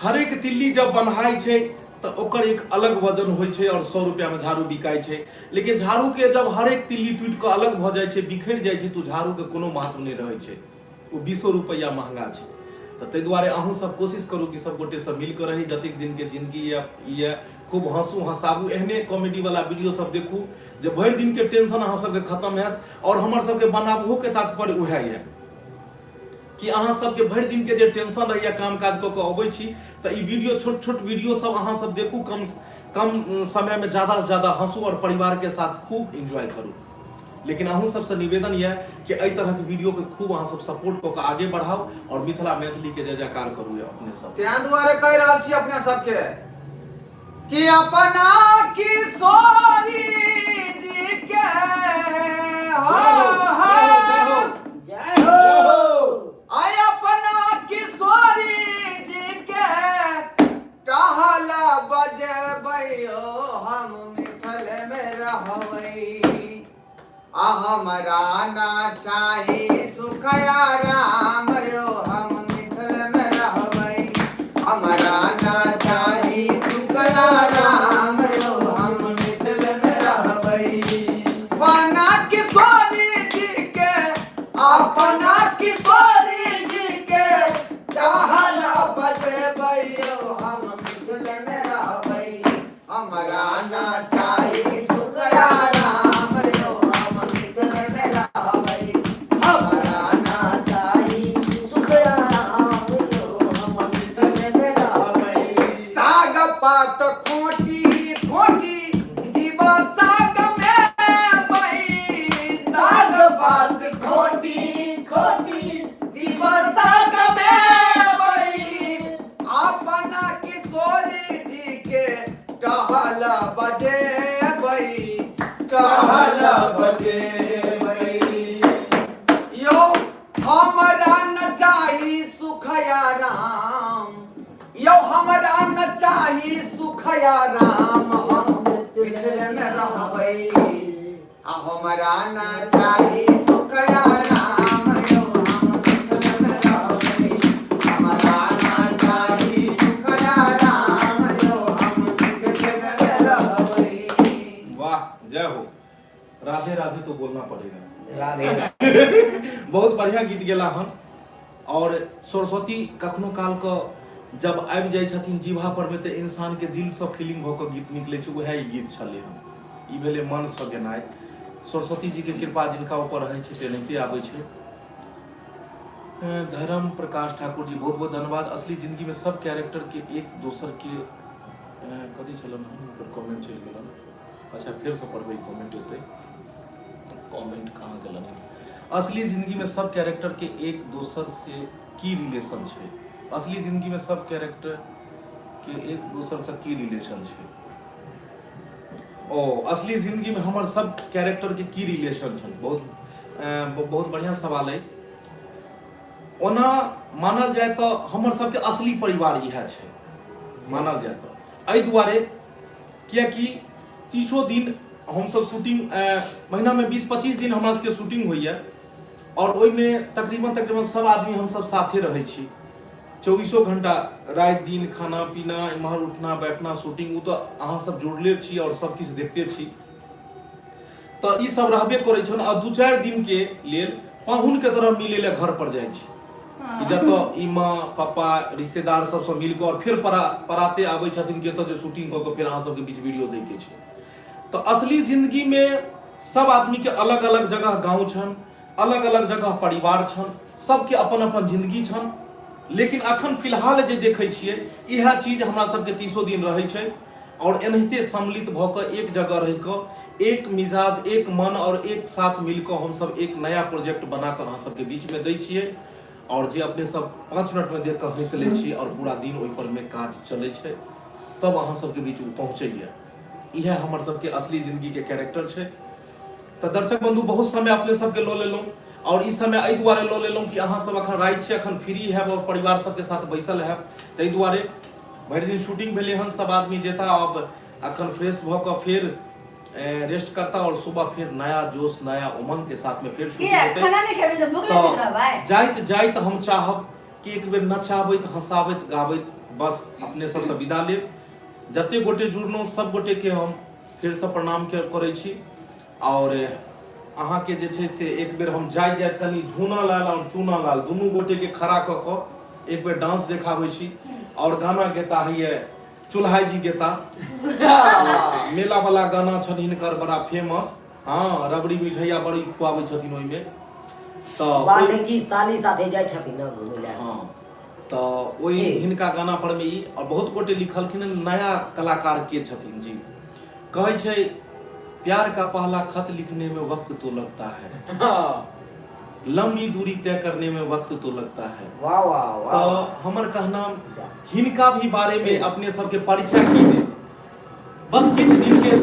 हरेक तिल्ली जब बन्हाइ छै तऽ ओकर एक अलग वजन होइ छै और 100 रुपया में झाड़ू बिकाइ छै। लेकिन झाड़ू के जब हरेक तिल्ली टूटि कऽ अलग भऽ जाइ छै, बिखरि जाइ छै, तऽ झाड़ू के कोनो महत्व नहि रहै छै, ओ 20 रुपैआ महंगा छै। तऽ ताहि दुआरे अहूँ सब कोशिश करू कि सब गोटे सब मिल कऽ रही, जतेक दिन के जिंदगी यऽ ई यऽ, खूब हंसू हंसाबू, एहने कॉमेडी वाला वीडियो सब देखू जे भरि दिन के टेंशन अहाँ सबके खत्म हैत। और हमर सबके बनाबहो के तात्पर्य उएह यऽ कि अहाँ सबके भरि दिन के जे टेंशन रहैया, काम काज कऽ कऽ अबै छी तऽ ई वीडियो, छोट छोट वीडियो सब अहाँ सब देखू, कम कम समय में ज्यादा से ज्यादा हंसू और परिवार के साथ खूब एंजॉय करू। लेकिन अहूँ सबसे निवेदन यऽ कि एहि तरह के वीडियो के खूब अहाँ सब सपोर्ट कऽ कऽ आगे बढ़ाउ और मिथिला मैथिली के जय जयकार करू अपने सब। तें दुआरे कहि रहल छी अपने सबके कि अपना किशोरी जी के हो हो जय हो। आय अपना किशोरी जी के टहल बजबै हो, हम मिथल में रहबै। आ हमरा ना चाही सुखया राम यो, हम मिथल में रहबै। हमरा ना चाही सुखया राम यो, हम मिथल में रहबै। बना किशोरी जी के, अपना किशोरी जी के टहल बजबै यो, हम मिथल में रहबै। हमरा ना चाही सुखया राम यो, हम मिथल में रहबै। हमरा ना चाही सुखया राम यो, हम मिथल में रहबै। साग पात खोटी खोटी दिवा साग में बई, साग पात खोटी खोटी दिवा साग में बई। अपना किशोरी जी के टहल बजेबै, टहल बजेबै यो। हमरा न चाही सुखया राम यो, हमरा न चाही सुखया राम, हम मिथिल में रहबै। आ हमरा न चाही सुखया राम यो, हम मिथिल में रहबै। हमरा न चाही सुखया राम यो, हम मिथिल में रहबै। वाह, जय हो, राधे राधे तो बोलना पड़ेगा। राधे राधे। बहुत बढ़िया गीत गेला हन। और सरस्वती कखनो काल के जब आबि जाइ छथिन जीभा पर में तऽ इंसान के दिल से फीलिंग भऽ कऽ गीत निकलै छै, उएह ई गीत छलै हन। ई भेलै मन से गेनाइ। सरस्वती जी के कृपा जिनका ऊपर रहै छै तेनाहिते आबै छै। धर्म प्रकाश ठाकुर जी बहुत बहुत धन्यवाद। असली जिंदगी में सब कैरेक्टर के एक दोसर के कथी छलन हुनकर कमेंट चलि गेलन। अच्छा फेरसँ पढ़बै कमेंट एतै, कमेंट कहाँ गेलन? असली जिंदगी में सब कैरेक्टर के एक दोसर से की रिलेशन छै? असली जिंदगी में सब कैरेक्टर के एक दोसर से की रिलेशन छै? ओ असली जिंदगी में हमर सब कैरेक्टर के की रिलेशन छै? बहुत बहुत बढ़िया सवाल है। ओना मानल जाय तऽ हमर सबके असली परिवार इएह छै, मानल जाय तऽ एहि दुआरे कियाकि तीसो दिन हमसब शूटिंग, महीनामे 20-25 दिन हमरा सबके शूटिंग होइए और ओहिमे तकरीबन तकरीबन सब आदमी हमसब साथे रहै छी चौबीसों घंटा, राति दिन खाना पीना इम्हर उठना बैठना शूटिंग, ओ तऽ अहाँ सब जुड़ले छी और सब किछु देखते छी, तऽ ई सब रहबे करै छन। आ 2-4 दिन के लेल पाहुन के तरह मिले ले घर पर जाइ छी कि जतऽ ई माँ पापा रिश्तेदार सबसँ मिल कऽ और फेर पराते आबै छथिन कि एतऽ जे शूटिंग कऽ कऽ फेर अहाँ सबके बीच वीडियो दै के छै। तऽ असली जिंदगी में सब आदमी के अलग अलग जगह गाँव छन, अलग अलग जगह परिवार छन, सबके अपन अपन जिंदगी छन, लेकिन अखन फिलहाल जे देखै छियै इएह चीज हमरा सबके तीसो दिन रहै छै और एनाहिते सम्मिलित भऽ कऽ एक जगह रहि कऽ एक मिजाज एक मन और एक साथ मिल कऽ हमसब एक नया प्रोजेक्ट बना कऽ अहाँ सबके बीच में दै छियै और जे अपने सब 5 मिनट में देख कऽ हँसि लै छी और पूरा दिन ओहि पर में काज चलै छै, तब अहाँ सबके बीच ओ पहुँचैया। इएह हमर सबके असली जिंदगी के कैरेक्टर छै। तऽ दर्शक बंधु बहुत समय अपने सबके लऽ लेलहुँ और ई समय एहि दुआरे लऽ लेलहुँ कि अहाँ सब अखन राति छै, अखन फ्री हैब और परिवार सबके साथ बैसल हैब, ताहि दुआरे भरि दिन शूटिंग भेलै हन, सब आदमी जेता अब अखन फ्रेश भऽ कऽ फेर रेस्ट करता और सुबह फिर नया जोश नया उमंग के साथ में फिर शूटिंग किया हेतै। खाना नहीं खेबै से भूख तऽ सुति रहबै? जाइत जाइत हम चाहब कि एक बेर नचाबैत हंसाबैत गाबैत बस अपने सबसँ विदा लेब। जते गोटे जुड़लहुँ सब गोटे के हम फेरसँ प्रणाम के करै छी और अहाँके जे छै से एक बेर हम जाइत जाइत कनि झूना लाल और चूना लाल दुनू गोटे के खड़ा कऽ कऽ एक बेर डांस देखाबै छी और गाना गेता होइए चुल्हाई जी गेता, मेला वाला गाना छनि हिनकर बड़ा फेमस, हाँ रबड़ी मिठैया बड़ी खुआबै छथिन ओहिमे। तऽ बात है कि साली साथे जाइ छथिन ना घुमै लए। हाँ तऽ ओहि हिनका गाना पर में ई और बहुत गोटे लिखलखिन हन नया कलाकार के छथिन जी, कहै छै प्यार का पहला खत लिखने में वक्त तो लगता है, लंबी दूरी तय करने में वक्त तो लगता है। वाह वाह वाह। तऽ हमर कहना जा। हिनका भी बारे में अपने सबके परिचय की दे, बस किछु दिन के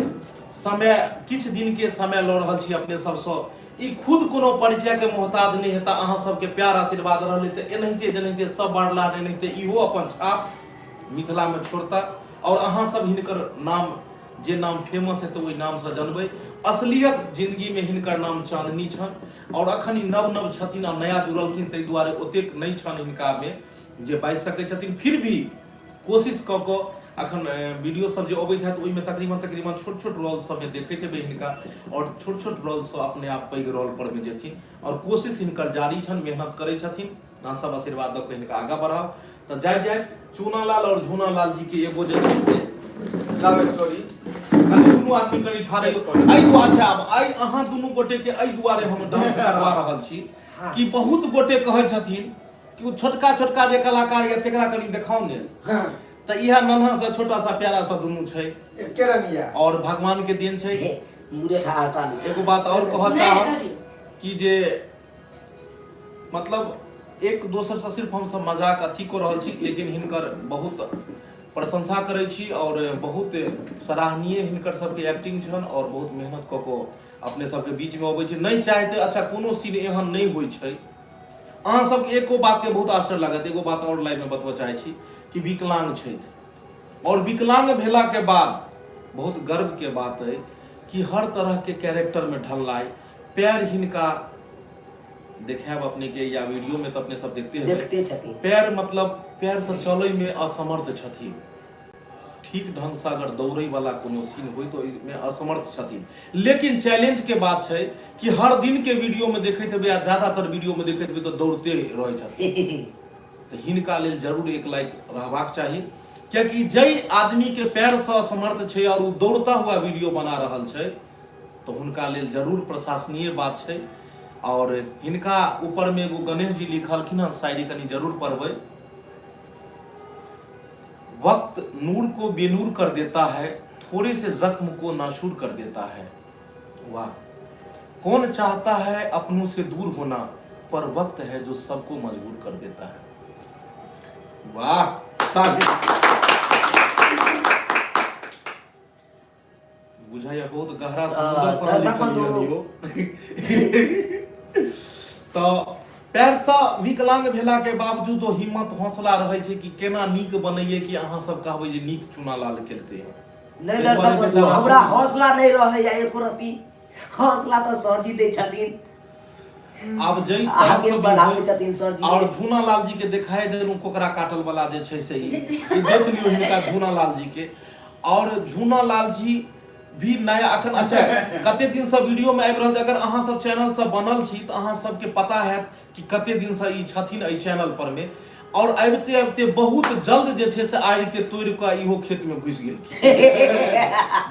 समय, किछु दिन के समय लऽ रहल छी अपने सबसँ, ई खुद कोनो परिचय के मोहताज नहि हेता, अहाँ सबके प्यार आशीर्वाद रहलै तऽ एनाहिते जेनाहिते सब बढ़ला एनाहिते इहो अपन छाप मिथिला में छोड़ता और अहाँ सब हिनकर नाम जे नाम फेमस हेतै ओहि नामसँ जनबै। असलियत जिंदगी में हिनकर नाम चांदनी छनि और अखन ई नव नव छथिन आ नया जुड़लखिन ताहि दुआरे ओतेक नहि छनि हिनका में जे बाजि सकै छथिन, फिर भी कोशिश कऽ कऽ अखन वीडियो सब जे अबैत हैत ओहिमे तकरीबन तकरीबन छोट छोट रोल सबमे देखैत हेबै हिनका और छोट छोट रोलसँ अपने आप पैघ रोल पर मे जेथिन और कोशिश हिनकर जारी छनि, मेहनत करै छथिन, अहाँ सब आशीर्वाद दऽ कऽ हिनका आगाँ बढ़ाउ। तऽ जाइत जाइत चूना लाल और झूना लाल जी के एगो जे छै से लव स्टोरी कनि दुनू आदमी कनि ठाढ़े एहि दुआरे। अच्छा आब आइ अहाँ दुनू गोटे के एहि दुआरे हम डांस करवा रहल छी कि बहुत गोटे कहै छथिन कि ओ छोटका छोटका जे कलाकार यऽ तकरा कनि देखाउ ने, तऽ इएह नन्हा सा छोटा सा प्यारा सा दुनू छै एके रंग यऽ और भगवान के देन छै। मुरेठा हटा दै छै। एगो बात और कहऽ चाहब कि जे मतलब एक दोसर से सिर्फ हमसब मजाक अथी कऽ रहल छी, लेकिन हिनकर बहुत प्रशंसा करै छी और बहुत सराहनीय हिनकर सबके एक्टिंग छनि और बहुत मेहनत कऽ कऽ अपने सबके बीच में अबै छै। नहि चाहते अच्छा कोनो सीन एहन नहि होइ छै। अहाँ सबके एको बात के बहुत आश्चर्य लागत, एगो बात और लाइव में बतबऽ चाहै छी कि विकलांग छथि और विकलांग भेला के बाद बहुत गर्व के बात है कि हर तरह के कैरेक्टर में ढलनाइ, पैर हिनका देखायब अपने के या वीडियो में तो अपने सब देखते हेबै। देखते छथिन। पैर मतलब पैर से चलै में असमर्थ छथिन, ठीक ढंग से अगर दौड़े वाला कोनो सीन होय तो इसमें असमर्थ छथिन, लेकिन चैलेंज के बात छै कि हर दिन के वीडियो में देखैत हेबै आ ज्यादातर वीडियो में देखैत हेबै तो दौड़ते रहै छथिन। तऽ हिनका लेल जरूर एक लाइक रहबाक चाही, कियाकि जै आदमी के पैर से असमर्थ छै और उ दौड़ता हुआ वीडियो बना रहल छै तऽ हुनका लेल जरूर प्रशंसनीय बात छै। आओर हिनका ऊपरमे एगो गणेश जी लिखलखिन हन शायरी, कनि जरूर पढ़बै। वक्त नूर को बेनूर कर देता है, थोड़े से जख्म को नासूर कर देता है। वाह। कौन चाहता है अपनों से दूर होना, पर वक्त है जो सबको मजबूर कर देता है। वाह, ताली। बुझाइया बहुत गहरा समुद्र सन दर्शक लिखल बंधु। यौ। तऽ पैरसँ विकलांग भेलाके बावजूदो हिम्मत हौसला रहै छै कि केना नीक बनैए कि अहाँ सब कहबै जे नीक चुना लाल केलकै हँ। नहि ताहि दर्शक दुआरे बंधु, बेचारा हमरा हौसला नहि रहैया एको रत्ती। हौसला तऽ सरजी दै छथिन। आब जै आगे तरहसँ भी बढ़ाबै होइ, छथिन सरजी। आओर झूना लाल जी के देखाए देलहुँ कोकरा काटल वाला जे छै से ई ई देख लियौ हिनका झूना लाल जी के। आओर झूना लाल जी भी नया अखन, अच्छा कते दिनसँ वीडियोमे आबि रहल छै। अगर अहाँ सब चैनलसँ बनल छी तऽ अहाँ सबके पता हैत कि कते दिनसँ ई छथिन एहि चैनल पर मे। आओर आबिते आबिते बहुत जल्द जे छै से आड़ि के तोड़ि कऽ इहो खेत मे घुसि गेलखिन,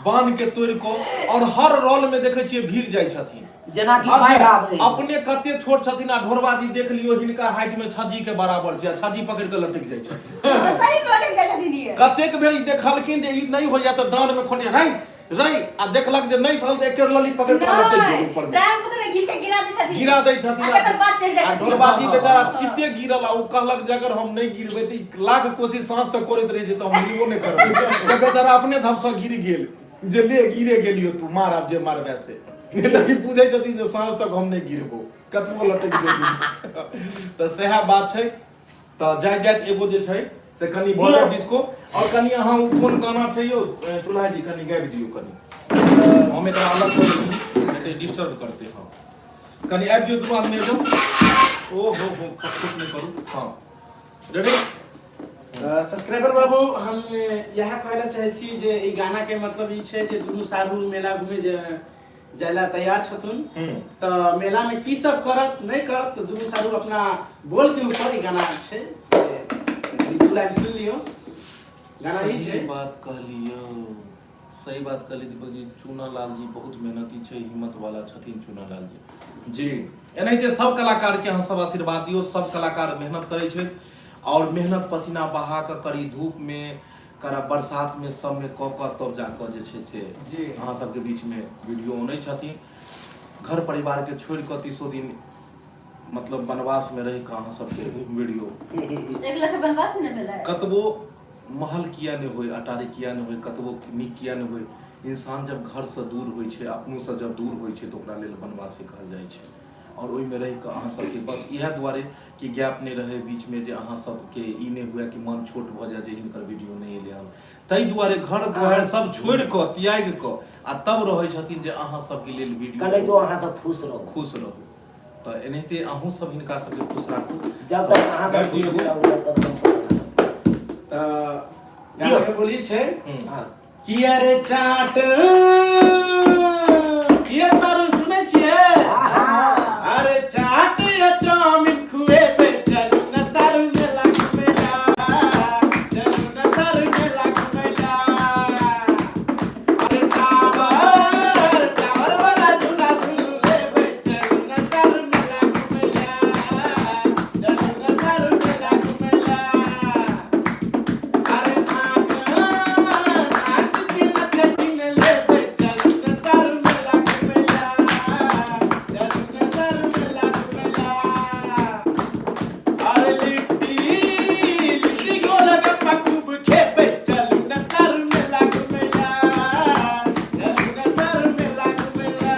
बान्ह के तोड़ि कऽ। आओर हर रोल मे देखै छियै भीड़ जाइ छथिन। जेनाकि अच्छा, बाढ़ि आबै। अपने कते छोट छथिन आ ढोरबा जी देख लियौ हिनका हाइट मे छज्जी के बराबर छै आ छज्जी पकड़ि कऽ लटकि जाइ छथिन। सही में लटकि जाइ छथिन ई। कतेक बेर ई देखलखिन जे ई नहि होइया तऽ डाँड़ मे खोटे रहि रहि आ देखलक जे नहि सहल तऽ एके लली पकड़ि कऽ लटकि गेल ऊपर मे। टाइम पकड़ के घीच के गिरा दै छथिन। गिरा दै छथिन। आ तकर बाद चढ़ि जाइ आ छथिन। ढोरबाजी बेचारा चिते गिरल आ ओ कहलक जे अगर हम नहि गिरबै तऽ ई लाख कोशिश साँस तऽ करैत रहै छै तऽ हम गिरबो नहि करबै। तऽ बेचारा अपने धपसँ गिर गेल जे ले गिरे गेलियो, तू मार आब जे मारबे से। नहि तऽ ई बुझै छथिन जे साँझ तक हम नहि गिरबो कतबो लटकि जेबी। तऽ सएह बात छै। तऽ जाइत जाइत एगो जे छै से कनि भऽ जाय डिस्को। आओर कनि अहाँ ओ कोन गाना छै यौ चुल्हा जी, कनि गाबि दियौ कनि। हम एकरा अलग कऽ दै छी, नहि तऽ डिस्टर्ब करतै। हँ, कनि आबि जाउ, दुनू आदमी आबि जाउ। ओ हो हो, खटखट नहि करू। हँ, रेडी। सब्सक्राइबर बाबू, हम इएह कहै लए चाहै छी जे ई गानाके मतलब ई छै जे दुनू सारू मेला घूमे जे जाय लए तैयार छथुन तऽ मेलामे की सब करत नहि करत, तऽ दुनू सारू अपना बोल के ऊपर ई गाना छै। से ई दू लाइन सुनि लियौ, गाना ई सही छै। बात कहलियौ, सही बात कहली दीपक जी। चूना लाल जी बहुत मेहनती छै, हिम्मत वाला छथिन चूना लाल जी। जी एनाहिते सब कलाकार के अहाँ सब आशीर्वाद दियौ। सब कलाकार मेहनत करै छथि आओर मेहनत पसीना बहा कऽ करी धूप मे करा बरसात मे सब मे कऽ कऽ तब जा कऽ जे छै से जी। अहाँ सबके बीच मे वीडियो अनै छथिन। घर परिवार के छोड़ि कऽ 30 दिन मतलब वनवास मे रहि कऽ अहाँ सबके वीडियो। एक लाख बनवास ने भेलै। कतबो महल किया नहि होय, अटारी किया नहि होय, कतबो नीक किया नहि होय, इंसान जब घरसँ दूर होइ छै, अपनोसँ जब दूर होइ छै, तऽ ओकरा लेल वनवासे कहल जाइ छै। आओर ओहिमे रहि कऽ अहाँ सबके बस इएह दुआरे कि गैप नहि रहै बीचमे, जे अहाँ सबके ई नहि हुए कि मन छोट भऽ जाय जे हिनकर वीडियो नहि एलै हन, ताहि दुआरे घर दुआरि सब छोड़ि कऽ त्यागि कऽ आ तब रहै छथिन जे अहाँ सबके लेल वीडियो। कनाहितो अहाँ सब खुश रहू, खुश रहू। तऽ एनाहिते अहूँ सब हिनका सबके खुश राखू। जब तक अहाँ सब खुश नहि रहू तब तक हम सब। तऽ गाना के बोली छै हँ। कि अरे चाट किया सारू सुनै छियै? अरे चाट या चाउमिन खुएबै, चलू न सारू मेला घुमैला, चलू न सारू मेला घुमैला। अरे टावर टावर वाला झूला झूलू लेबै, चलू न सारू मेला घुमैला, चलू न सारू मेला घुमैला। अरे नाक नाक के नथ किन लेबै, चलू न सारू मेला घुमैला, चलू न सारू मेला घुमैला। अरे लिट्टी लिट्टी गोलगप्पा खूब खेबै, चलू न सारू मेला घुमैला, चलू न सारू मेला घुमैला।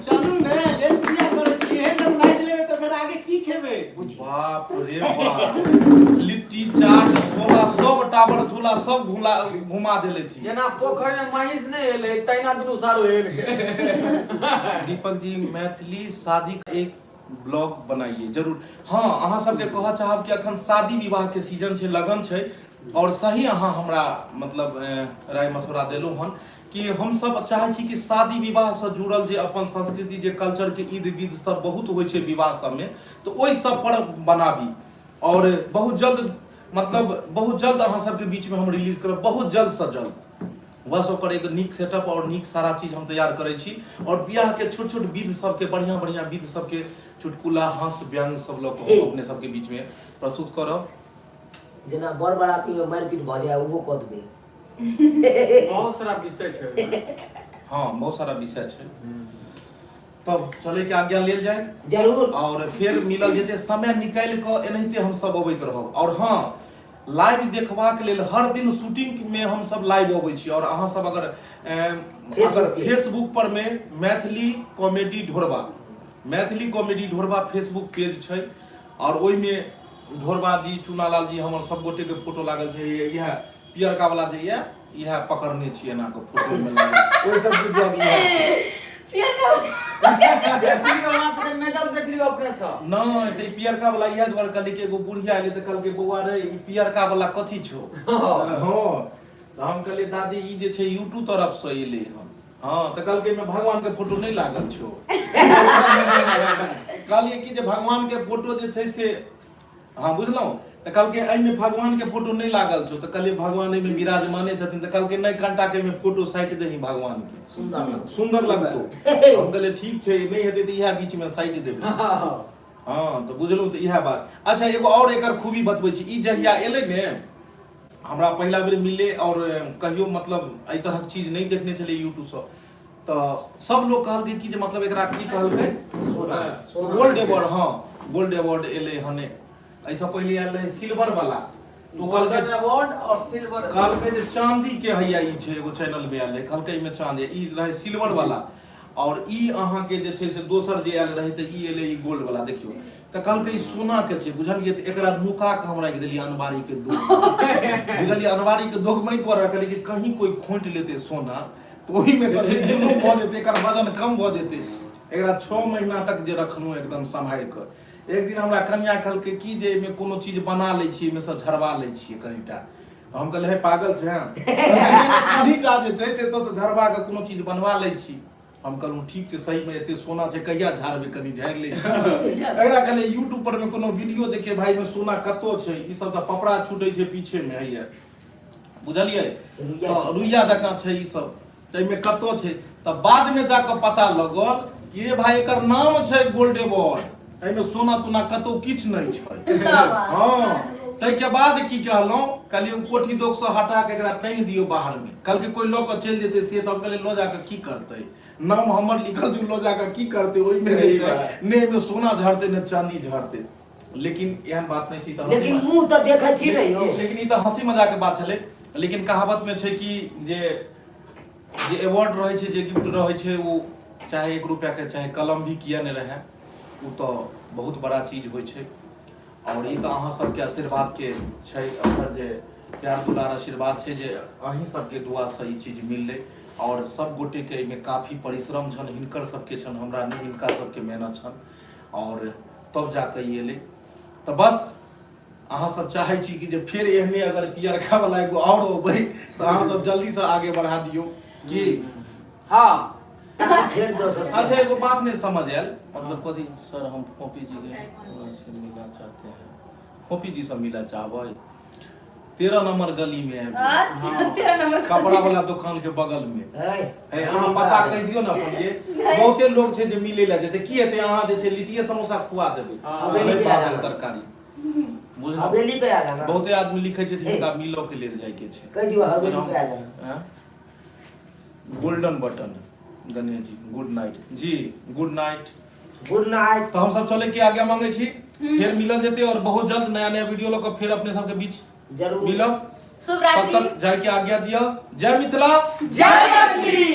चलू ने, लेट किया करै छी? एहन हम नाचि लेबै तऽ फेर आगे की खेबै? बाप रे बाप, लिट्टी चाट छोला सब, टावर झूला सब घुला घुमा देले थी। जेना पोखरि मे महींस नहि हेलै तहिना दुनू सारू हेल गेल। दीपक जी, मैथिली शादी का एक ब्लॉग बनाइए जरूर। हाँ, अहाँ सबके कहऽ चाहब कि अखन शादी विवाह के सीजन छै, लगन छै। और सही अहाँ हमरा मतलब राय मशवरा देलहुँ हन कि हम सब चाहै छी कि शादी विवाह से जुड़ल जे अपन संस्कृति जे कल्चर के ईद विध सब बहुत होइ छै विवाह सबमे, तऽ ओहि सब पर बनाबी। और बहुत जल्द, मतलब बहुत जल्द अहाँ सबके बीच में हम रिलीज करब, बहुत जल्द से जल्द। बस ओकर एक नीक सेटअप और नीक सारा चीज हम तैयार करै छी और बियाह के छोट छोट विध सबके बढ़िया बढ़िया विध सबके चुटकुला हास्य व्यंग सब लऽ कऽ हम अपने सबके बीच में प्रस्तुत करब। जेना बर बराती में मारि पीट भऽ जाय ओहो कऽ देबै। बहुत सारा विषय छै ओहिमे। हाँ, बहुत सारा विषय छै। तब चले के आज्ञा लेल जाय। जरूर। और फेर मिलल जेते समय निकालि कऽ एनाहिते हम सब अबैत रहब। और हाँ, लाइव देखबाक लेल हर दिन शूटिंग में हम सब लाइव अबै छी। और अहाँ सब अगर अगर फेसबुक पर में Maithili comedy Dhorba, Maithili comedy Dhorba Facebook page छै और ओहि में ढोरबा जी, चुनालाल जी, हमर सब गोटे के फोटो लागल छै। इएह पियरका वाला जे ये इएह पकड़ने छी एना के फोटो में लागल, ओहि सब बुझि जायब इएह छै। पियरका देख लियौ, अहाँ सबके मेडल देख लियौ अपने सँ। नहि, तऽ ई पियरका वाला इएह दुआरे कहलियै कि एगो बुढ़िया एलै तऽ कहलकै बौआ रे ई पियरका वाला कथी छौ? हँ, तऽ हम कहलियै दादी ई जे छै यूट्यूब तरफ सँ एलै हन। हँ, तऽ कहलकै एहिमे भगवान के फोटो नहि लागल छौ। कहलियै कि जे भगवान के फोटो जे छै से हँ बुझलहुँ। तऽ कहलकै एहिमे भगवान के फोटो नहि लागल छौ। तऽ कहलियै भगवान एहिमे विराजमाने छथिन। तऽ कहलकै नहि, कनिटा के एहिमे फोटो साटि दही भगवान के, सुंदर लगतौ। सुंदर लगतौ। हम कहलियै ठीक छै, नहि हेतै तऽ इएह बीचमे साटि देबै। हँ, तऽ बुझलहुँ, तऽ इएह बात। अच्छा, एगो आओर एकर खूबी बतबै छी। ई जहिया एलै ने हमरा पहिला बेर मिललै और कहियो मतलब एहि तरहक चीज नहि देखने छलियै यूट्यूबसँ, तऽ सब लोग कहलकै कि जे मतलब एकरा की कहलकै गोल्ड अवार्ड। हँ, गोल्ड अवार्ड एलै हने। एहिसँ पहिले आयल रहै सिल्वर वाला। तो कहलकै गोल्डन अवार्ड और सिल्वर, कहलकै जे चांदी के हैया ई छै, एगो चैनल में आयल रहै, कहलकै एहिमे चांदी, ई रहै सिल्वर वाला और ई अहाँके जे छै से दोसर जे आयल रहै, तऽ ई एलै ई गोल्ड वाला। देखियौ, तऽ कहलकै ई सोना के छै, बुझलियै? तऽ एकरा नुका के हम राखि देलियै अनबारी के दोख, बुझलियै? अनबारी के दोख में दुआरे रखलियै कि कहीं कोई खोंटि लेतै सोना तऽ ओहिमे कथी दुनू भऽ जेतै, एकर वजन कम भऽ जेतै। एकरा 6 महीना तक जे रखलहुँ एकदम सम्हारि कऽ। एक दिन हमरा कनिया कहलकै कि जे एहिमे कोनो चीज बना लै छियै, एहिमे सँ झड़बा लै छियै कनिटा। तऽ हम कहलियै हे पागल छै, कनिटा जे छै से एतऽसँ झड़बा कऽ कोनो चीज बनवा लै छी। हम कहलहुँ ठीक छै, सहीमे एते सोना छै, कहिया झाड़बै, कनि झाड़ि लै छी। एकरा कहलियै यूट्यूब पर मे कोनो वीडियो देखियै भाई, एहिमे सोना कतौ छै? ई सब तऽ पपड़ा छूटै छै पीछे मे हैया, बुझलियै? तऽ रुइया जकाँ छै ई सब, ताहिमे कतौ छै? तऽ बादमे जाकऽ पता लगल कि रे भाई एकर नाम छै गोल्ड अवार्ड, एहिमे सोना तोना कतौ किछु नहि छै। हँ, ताहिके बाद की कहलहुँ, कहलियै ओ कोठी दोकसँ हटा कऽ एकरा टाँगि दियौ बाहरमे। कहलकै कोइ लऽ कऽ चलि जेतै से। तऽ हम कहलियै लऽ जाकऽ की करतै, नाम हमर लिखल छै, लऽ जाकऽ की करतै? ओहिमे जे छै ने एहिमे सोना झड़तै ने चांदी झड़तै। लेकिन एहन बात नहि छै। तऽ लेकिन मुँह तऽ देखै छी ने यौ। लेकिन ई तऽ हंसी मजाक के बात छलै। लेकिन कहावत में छै कि जे जे अवार्ड रहै छै, जे गिफ्ट रहै छै, ओ चाहे 1 रुपया के चाहे कलम भी किया नहि रहै, ओ तऽ बहुत बड़ा चीज होइ छै। और ई तऽ अहाँ सबके आशीर्वाद के छै, ओकर जे प्यार दुलार आशीर्वाद छै जे अहीं सबके दुआ से ई चीज मिललै। और सब गोटे के एहिमे काफी परिश्रम छनि, हिनकर सबके छनि, हमरा नहि, हिनका सबके मेहनत छनि और तब जाके ई एलै। तऽ बस अहाँ सब चाहै छी कि जे फेर एहने अगर पियरका वाला एगो और अबै तऽ अहाँ सब जल्दी से आगे बढ़ा दियौ की? हाँ। फेर दोसर। अच्छा, एगो बात नहीं समझ आयल, मतलब कथी सर हम फोपी जी के से मिलना चाहते हैं, फोपी जी से मिलना चाहबै, 13 नंबर गली में है। अच्छा, 13 नंबर कपड़ा वाला दुकान के बगल में है। है, अहाँ पता कहि दियौ ने अपन, जे बहुते लोग छै जे मिले ला जेतै, की हेतै? अहाँ जे छै लिट्टिए समोसा खुआ देबै, हवेली पे आ पागल जाना। तरकारी, बुझलहुँ? हवेली पे आ जाना। बहुते आदमी लिखै छै हिनका मिलऽ के लेल जाय के छै। कहि दियौ हवेली पे आ जाना। हैं? Golden button Ganesh ji, good night ji, good night. Good night. तऽ हम सब चले के आज्ञा मांगे छी, फेर मिलल जेतै और बहुत जल्द नया नया वीडियो लऽ कऽ फेर अपने सबके बीच जरूर मिलब। शुभ तब रात्रि। तक जाय के आज्ञा दिअ। जय मिथिला, जय मैथिली।